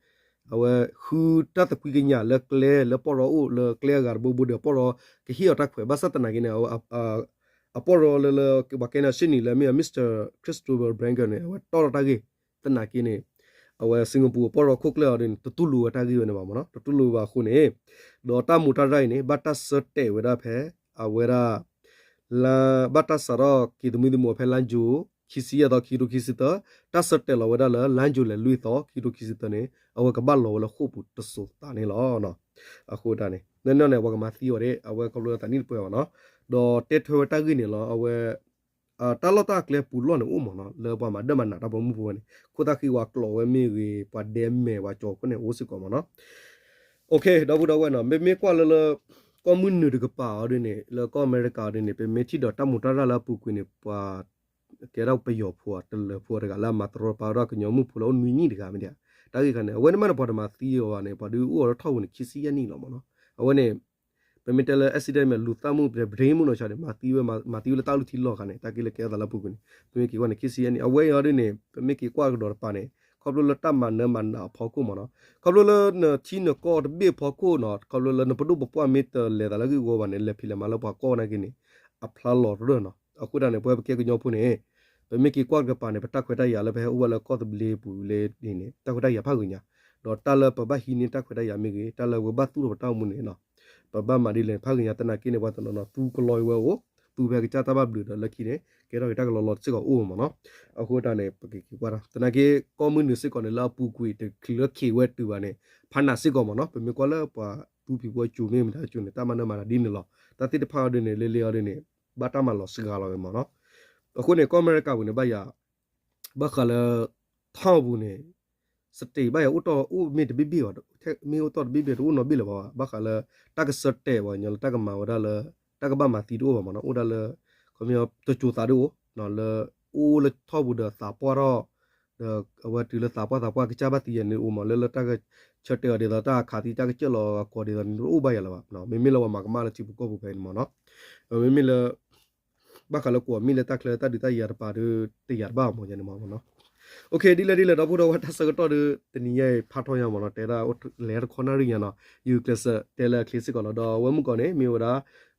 အဝဲဃုတၢ်သကွံကညးလၢကျဲ လၢပီၢ်ရီအိၣ်လၢကျဲအဂၤတဘိဘိဒီး ပီၢ်ရီကဟ့ၣ်အီၤတၢ်ခွဲး ဘၣ်ဆၣ်သနာ်က့န့ၣ် အပီၢ်ရီလၢလၢ ပှၤကဲန့ၣ်အရှ့ၣ်နံၣ်လၢမ့ၢ် Mr Christopher Bregen န့ၣ် အဝဲတီၣ်ထီၣ်တၢ်ဂ့ၢ်သနာ်က့န့ၣ် အဝဲ Singapore အပီၢ်ရီခိၣ်ကျၢၢ်အီၤဒ်န့ၣ် တတူၢ်လိာ်ဝဲတၢ်ဂ့ၢ်ဝဲန့ၣ်ဘၣ်မ့ၢ်နီၤ, တတူၢ်လိာ်ဘၣ်အဃိန့ၣ် ဒီးတၢ်မူးတၢ်ရၢ်အံၤန့ၣ် ဘၣ်တၢ်ဆၢတဲာ်ဝဲဒၣ်ဖဲ အဝဲဒၣ် လါ ဘၣ်တၢ်စးထီၣ်က့ၤသမံသမိးဖဲလါယူၤ ခံဆံယဲၢ်သီ ခံကထိခံဆံသၢ, တၢ်ဆၢတဲာ်လီၤဝဲဒၣ်လၢ လါယူၤလံလွံၢ်သီ ခံကထိခံဆံသၢန့ၣ် အဝဲကဘၣ်လီၤဝဲလၢဃိာ်ပူၤတစိၤသးန့ၣ်လီၤ. အဃိတၢ်န့ၣ် နီၢ်နီၢ်န့ၣ် ပှၤကမၤသံအီၤဒၣ် အဝဲခီဖျိသးနံၣ်တပှဲၤဘၣ်နီၤ, ဒီးတဲထွဲဝဲတၢ်ဂ့ၢ်န့ၣ်လီၤ. အဝဲ တၢ်လီၢ်တၢ်ကျဲပူၤလီၢ်န့ၣ်အိၣ်မ့ၢ်နီၤ, လၢပှၤမၤဒၢၣ်မၤနးတၢ်ပိာ်မုၣ်ဖိဝဲန့ၣ် ခိၣ်သၣ်ဃံဝဲကျိးဝဲမ့ၢ်ဂ့ၤ ပှၤဒဲမဲာ်ဝဲကၠီၤခိၣ်န့ၣ် အိၣ်စ့ၢ်ကီးမ့ၢ်နီၤ. အိၣ်ခ့ ဒီပုၢ်ဒီဝဲၢ်နီၤ, မ့မ့ၢ်ကွၢ်လၢလၢ ကီၢ်မုၢ်နုာ်တကပၤအီၤဒ်န့ၣ် လၢကီၢ်အမဲရကၤအီၤဒ်န့ၣ် ပမ့ၢ်ထံၣ်ဒီးတၢ်မူးတၢ်ရၢ်လၢအပူၤကွံာ်န့ၣ် ပှၤ ကဲထီၣ်ပယီၤဖိတလၢၤဖိတဂၤလၢအမၤတရီတပါဒီး ကညီမုၣ်ဖိလၢအိၣ်နွံနံၣ်တဂၤမ့ၢ်ဒၣ် တၢ်ဂ့ၢ်ခါန့ၣ် အဝဲန့ၣ်မးန့ၣ် ပှၤတမၤသံအီၤဘၣ်န့ၣ် ပှၤဒုးအိၣ်အီၤလၢထီၣ်ပူၤန့ၣ် ခံဆံယဲၢ်နံၣ်လီၤမ့ၢ်နီၤ. အဝဲန့ၣ် ပမ့ၢ်တဲလၢ accident မ့ၢ်လူၤသၣ်မူး brain မူးနီၤဆါန့ၣ် မၤသံဝဲ မၤသံဝဲလၢတၢ်လူၢ်ထံလီၢ်ခါန့ၣ် တၢ်က့လၢကဲထီၣ်သးလၢအပူၤကွံာ်န့ၣ် ပမ့ၢ်က့ၤကွၢ်န့ၣ် ခံဆံယဲၢ်နံၣ် အဝဲအံၤအီၤဒ်န့ၣ် ပမ့ၢ်က့ၤကွၢ်ကဒီးတပၤန့ၣ် ခီဖျိလၢတၢ်မၤနၢၤမၤနးအဖီခိၣ်မ့ၢ်နီၤ ခီဖျိလၢနထံနကီၢ်တဘ့ၣ်အဖီခိၣ်နီၤ ခီဖျိလၢနပဒိၣ်ပပှၢ်မ့ၢ်တလဲၤသးလၢဂ့ၢ်ဝီဘၣ်န့ၣ် လဲၤဖံးလဲၤမၤလၢပှၤကီၢ်နာ်က့န့ၣ် အဖျါလီၤရၢၢ်နီၤ. အဃိတၢ်န့ၣ် ပဝဲပကဲကညီဖိန့ၣ် ပမ့ၢ်က့ၤကွၢ်တကပၤန့ၣ် ပတၢ်ခွဲးတၢ်ယာ်လၢပဟဲအိၣ်ဝဲလၢကီၢ်သဘျ့ပူၤလၢန့ၣ် တၢ်ခွဲးတၢ်ယာ်ဖးဂ့ၤညါ ဒီးတၢ်လၢပဘၣ်ဟံးန့ၢ်တၢ်ခွဲးတၢ်ယာ်မ့ၢ်ဂ့ၤ တၢ်လၢပကဘၣ်သူၣ်ထီၣ်ပတၢ်အိၣ်မူန့ၣ် ပဘၣ်မၤဒ်လဲၣ်ဖးဂ့ၤညါ သနာ်က့န့ၣ် ပှၤတနီၤနီၤ သူကလီဝဲအိၣ် သူဖဲကစၢ်တၢ်ဘၣ်ဘျုးဒီးလၢခံန့ၣ် ကဲထီၣ်က့ၤတၢ်ကလီလီၤစ့ၢ်ကီးအိၣ်မ့ၢ်နီၤ. အဃိတၢ်န့ၣ် ပကက့ၤကွၢ်ဒီး သနာ်က့ ကီၢ်မုၢ်နုာ်စ့ၢ်ကီးန့ၣ် လၢအပူၤကွံာ်တချုးလၢခံဝဲတုၤဘၣ်န့ၣ် ဖးနးစ့ၢ်ကီးမ့ၢ်နီၤ. ပမ့ၢ်ကွၢ်လၢပှၤသူဖံးဖိကၠိမ့ၢ်မတၤကၠိန့ၣ် တၢ်မၤနၢၤမၤနးဒ်န့ၣ်လီၤ. တၢ်သ့ၣ်တဖၣ်အီၤဒ်န့ၣ် လ့လ့အီၤဒ်န့ၣ် ဘၣ်တၢ်မၤလီၤစှၤလီၤဝဲမ့ၢ်နီၤ. အဃိန့ၣ် ကီၢ်အမဲရကၤပူၤန့ၣ် ဘၣ်ယၤ ဘၣ်ဃးလၢ ထီၣ်ပူၤန့ၣ် state ဘၣ်ယၤအိၣ်တီၢ်အိၣ်မ့ၢ်တဘ့ၣ်ဘ့ၣ်ဘၣ် မ့ၢ်အိၣ်တီၢ်တဘ့ၣ်ဘ့ၣ်တအိၣ်နီတဘ့ၣ်လၢၤဘၣ် ဘၣ်ဃးလၢ တၢ်ကဆၢတဲာ်ပှၤကညီလၢတၢ်ကမၤဝဲဒၣ်လၢ တၢ်ကဘၣ်မၤသံတအိၣ်ဘၣ်မ့ၢ်နီၤ အိၣ်ဒၣ်လၢ ခီပညီတစိၤသးဒ်အိၣ် လၢ အိၣ်လၢထီၣ်ပူၤဒီးသးပှၢ်ထီၣ် ဒီးအဝဲတုၤလၢသးပှၢ်သးပှၢ်ကစၢ်ဘၣ်သံယဲန့ၣ်အိၣ်မး လၢလၢတၢ်ကဆၢတဲာ်အီၤဒ်သိး တၢ်အခးသံတၢ်ကစၢၢ်လီၤအကီးဒ်သိးန့ၣ် တအိၣ်ဘၣ်ယၤလၢၤဘၣ်. မ့မ့ၢ်လၢပှၤမၤကမၣ်လၢထံဖိကီၢ်ဖိဖဲန့ၣ်မးနီၤ. မ့မ့ၢ်လၢ ဘၣ်ဃးလၢကွီၢ်မ့ၢ်လၢတၢ်ချၢတၢ်ဒုးတၢ်ယၤတပၤဒီး တယာ်တဘၣ်မးယဲန့ၣ်မးနီၤ. ဒ်လဲၣ်ဒ်လဲၣ် ဒီပုၢ်ဒီဝဲၢ် တၢ်ဆၢကတီၢ်ဒီး တနံၤညါအံၤဖးထီညါမးနီၤ, တဲဒၣ်လဲၤတခီနၣ်ရံၣ်ညါနီၤ, ယကျဲးစၢးတဲလၢအချ့စ့ၢ်ကီးလီၤ. ဒီးအဝဲမုၢ်ကီၢ်န့ၣ် မ့ၢ်ဝဲဒၣ်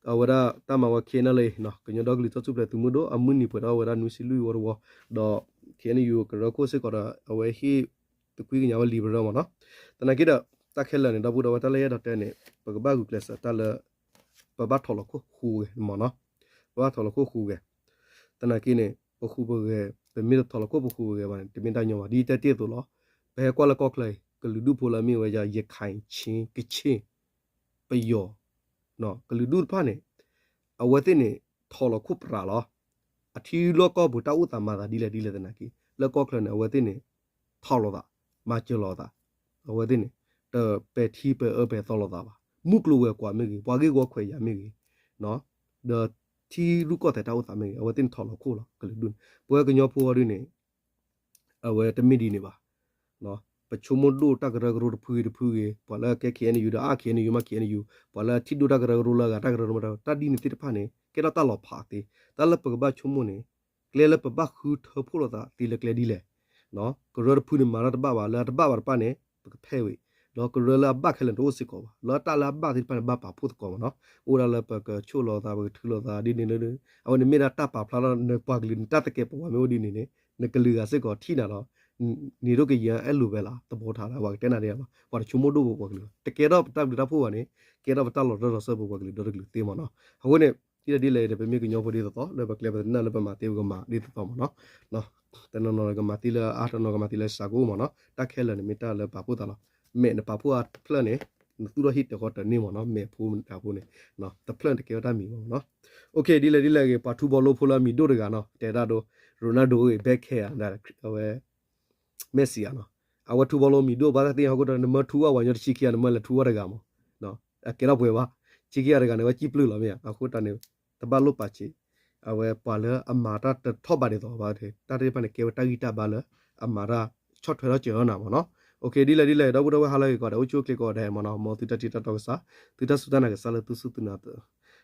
အဝဲဒၣ်တၢ်မၤဝဲ ခ့နလ့ ကညီဒီကလုာ်တၢ်ထူၣ်ဖျဲးသုးမုၢ်ဒိၣ် အမုၢ်နံၤပှဲၤထီၣ်ဝဲဒၣ်နွံဆံလွံၢ်ဝီတဝီ, ဒီး ခ့နယူၣ် ကရၢခိၣ်စ့ၢ်ကီးဒီး အဝဲဟ့ၣ်သခွံကညးဝဲလံာ်ပရၢမးနီၤ. သနာ်က့ဒီး တၢ်ခဲလၢာ်န့ၣ် ဒီပုၢ်ဒီဝဲၢ် တၢ်လၢယအဲၣ်ဒိးတဲန့ၣ် ပကဘၣ်ဂုာ်ကျဲးစၢးတၢ်လၢ ပဘၣ်ထီၣ်လီၤခိၣ်ဟူးဂဲၤမးနီၤ, ပဘၣ်ထီၣ်လီၤခိၣ်ဟူးဂဲၤ. သနာ်က့န့ၣ် ပဟူးပဂဲၤ ပမ့ၢ်တထီၣ်လီၤခိၣ်ပဟူးပဂဲၤဘၣ်န့ၣ် တမ့ၢ်တၢ်ညီဘၣ်. ဒ်ယတဲတ့ၢ်အသိးလီၤ, ပဟဲကွၢ်လၢကီၢ်ချၢအံၤ ကလုာ်ဒူၣ်ဖိလၢအမ့ၢ်ဝဲယၤ ရခိုင် ချင်း ကချင် ပယီၤ ကလုာ်ဒူၣ်တဖၣ်န့ၣ် အဝဲသ့ၣ်န့ၣ် ထီၣ်လီၤခိၣ်ပြးလီၤ. အထံလီၢ်ကီၢ်ပူၤတၢ်အိၣ်သးမၤသးဒ်လဲၣ်ဒ်လဲၣ်သနာ်က့ လၢကီၢ်ချၢန့ၣ် အဝဲသ့ၣ်န့ၣ် ထီၣ်လိာ်သး, မၤစၢၤလိာ်သး, အဝဲသ့ၣ်န့ၣ် တပဲာ်ထံပဲာ်အၢပဲာ်သီလိာ်သးဘၣ်. မုၢ်ကျိၤဝဲၤကွာ်မ့ၢ်ဂ့ၤ, ပှၤဂ့ၢ်ဝီခွဲးယာ်မ့ၢ်ဂ့ၤ, ဒီးထံရူၢ်ကီၢ်သဲးတၢ်အိၣ်သးမ့ၢ်ဂ့ၤ အဝဲသ့ၣ်န့ၣ်ထီၣ်လီၤခိၣ်လီၤ ကလုာ်ဒူၣ်န့ၣ်. ပဝဲကညီဖိအီၤဒ်န့ၣ် အဝဲတမ့ၢ်ဒ်န့ၣ်ဘၣ်. ပဆိကမိၣ်ဒိၣ်တၢ်ကရၢကရိတဖုဂ့ၤတဖုဂ့ၤ, ပှၤလၢကဲ ခ့ၣ်အဲၣ်ယူၣ် ဒီးအါ ခ့ၣ်အဲၣ်ယူၣ် မ့ၢ် ခ့ၣ်အဲၣ်ယူၣ်, ပှၤလၢထံၣ်ဒိၣ်တၢ်ကရၢကရိလၢအဂၤတၢ်ကရၢကရိမ့ၢ် တၢ်ဒ်န့ၣ်သ့ၣ်တဖၣ်န့ၣ် ကဲထီၣ်တၢ်လီၤဖးသ့. တၢ်လၢပကဘၣ်ဆိကမိၣ်န့ၣ် ကျဲလၢပဘၣ်ဃုထၢဖှိၣ်လိာ်သးသ့လၢကျဲဒ်လဲၣ်. ကရၢတဖုန့ၣ်မၤတၢ်တဘၣ်ဘၣ်, လၢအတဘၣ်ဘၣ်တဖၣ်န့ၣ် ပကဖဲးဝံၤ, ဒီးကရၢလၢအဘၣ်ခဲလၢာ်န့ၣ်တအိၣ်စ့ၢ်ကီးဘၣ်. လၢတၢ်လၢအဘၣ်သ့ၣ်တဖၣ်န့ၣ် ဘၣ်ပာ်ဖှိၣ်သကိးမးနီၤ. အိၣ်ဒၣ်လၢပကဆိၣ်လီၤသး ပကထုးလီၤသး ဒ်န့ၣ်လၢ အဝဲန့ၣ်မ့ၢ်ဒၣ်တၢ်ပာ်ဖျါထီၣ်နပှၤကလုာ်န့ၣ် တၢ်သကဲးပဝးမ့ၢ်အိၣ်ဒ်န့ၣ်န့ၣ် နကလုာ်ဂၤစ့ၢ်ကီးထံၣ်နၤလီၤ. နံၤဒိၣ်ကယံၤအဲၣ်လိာ်ဝဲလီၤ သဘီထါလၢ ပှၤကတဲနၤဒ်လီၤ. ပှၤတဆိကမိၣ်ဒိၣ်ပပှၤကလုာ်ဘၣ်. တကဲထီၣ်ပတၢ်ဘျုးတၢ်ဖှိၣ်ဘၣ်န့ၣ် ကဲထီၣ်ပတၢ်လီၤတၢ်လီၤဆၢပပှၤကလုာ်ဒီတကလုာ်သ့မးနီၤ. အဃိန့ၣ် ဒ်လဲၣ်ဒ်လဲၣ်ဒီး ပမ့ၢ်ကညီဖိဒ်သိးသိး လၢပကျဲပသနၢၣ်လၢပမၤသ့ပကမၤဒ်သိးသိးမးနီၤ. တနီၤနီၤကမၤသံလၢအါ တနီၤကမၤသံလၢစှၤကအိၣ်မးနီၤ. တၢ်ခဲလၢာ်န့ၣ်မ့ၢ်တၢ်လၢပာ်ဖှိၣ်သးလီၤ. မဲာ်နပာ်ဖှိၣ်အါတဖျၢၣ်န့ၣ် နသူၣ်ထီၣ်ဟံၣ်တၢၤဃီတၢၤန့ၢ်မးနီၤ. မဲာ်ဖိတၢ်ဖိန့ၣ် တဖျၢၣ်န့ၣ်တကဲဝဲတၢ်မံၤဘၣ်မးနီၤ. ဒ်လဲၣ်ဒ်လဲၣ်ဂ့ၤ ပှၤထူဘီလိဖိလၢအမံၤဒိၣ်တဂၤနီၤ တဲဒၣ်ဒိ Ronaldo ဂ့ၤ Beckham အဝဲ Messi ဧါနီၤ. အဝဲထူဘီလိမံၤဒိၣ်ဘၣ်သ့ၣ်ဟီၣ်ခိၣ်ဒီး နမၢထူအီၣ်ပှၤညီတဆံခံဂၤ နမၢလဲၤထူအီၣ်တဂၤမး. အကဲထီၣ်ပှဲၤဘၣ်. ဆံခံဂၤတဂၤန့ၣ် အဝဲစံၣ်ပျုၢ်လီၤမ့ၢ်ဧါ. အဃိတၢ်န့ၣ် တဘၣ်လိၣ်ပာ်စ့ အဝဲပှၤလၢအမၤတၢ်တထီၣ်ဘးဒ်သိးဘၣ် တၢ်သ့ၣ်တဖၣ်န့ၣ် ကဲဝဲတၢ်ဂံၢ်တၢ်ဘါလၢအမၤတၢ်ဆီၣ်ထွဲထီၣ်စၢၤထီၣ်နၤမးနီၤ. ဒ်လဲၣ်ဒ်လဲၣ် ဒီပုၢ်ဒီဝဲၢ်ဟါလၢအဂ့ၤကိးဂၤဒဲး အိၣ်ဆူၣ်အိၣ်ချ့ကိးဂၤဒဲးမးနီၤ. မ်သုတၢ်ထံၣ်တၢ်တီကစၢ် သုတၢ်စူၢ်တၢ်နာ်ကစၢ်လၢသုစူၢ်သုနာ်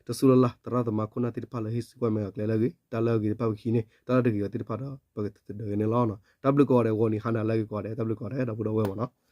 တစူၢ်လၢ်လၢ် သရၣ်သမါခိၣ်နၢ်သ့ၣ်တဖၣ်လၢဟ့ၣ်စူၢ်ကီၢ်မဲာ်အကျဲလၢအဂ့ၤ တၢ်လၢအဂ့ၤတဖၣ်ပကဟံးန့ၢ် တၢ်လၢတဂ့ၤအီၤသ့ၣ်တဖၣ်ဒီး ပကတဒၢးဂ့ၤန့ၣ်လီၤ. တၢ်ဘျုးကိးဂၤဒဲး ဂီၤနံၤဟါနၤလၢအဂ့ၤကိးဂၤဒဲး တၢ်ဘျုးကိးဂၤဒဲး ဒီပုၢ်ဒီဝဲၢ်မးနီၤ.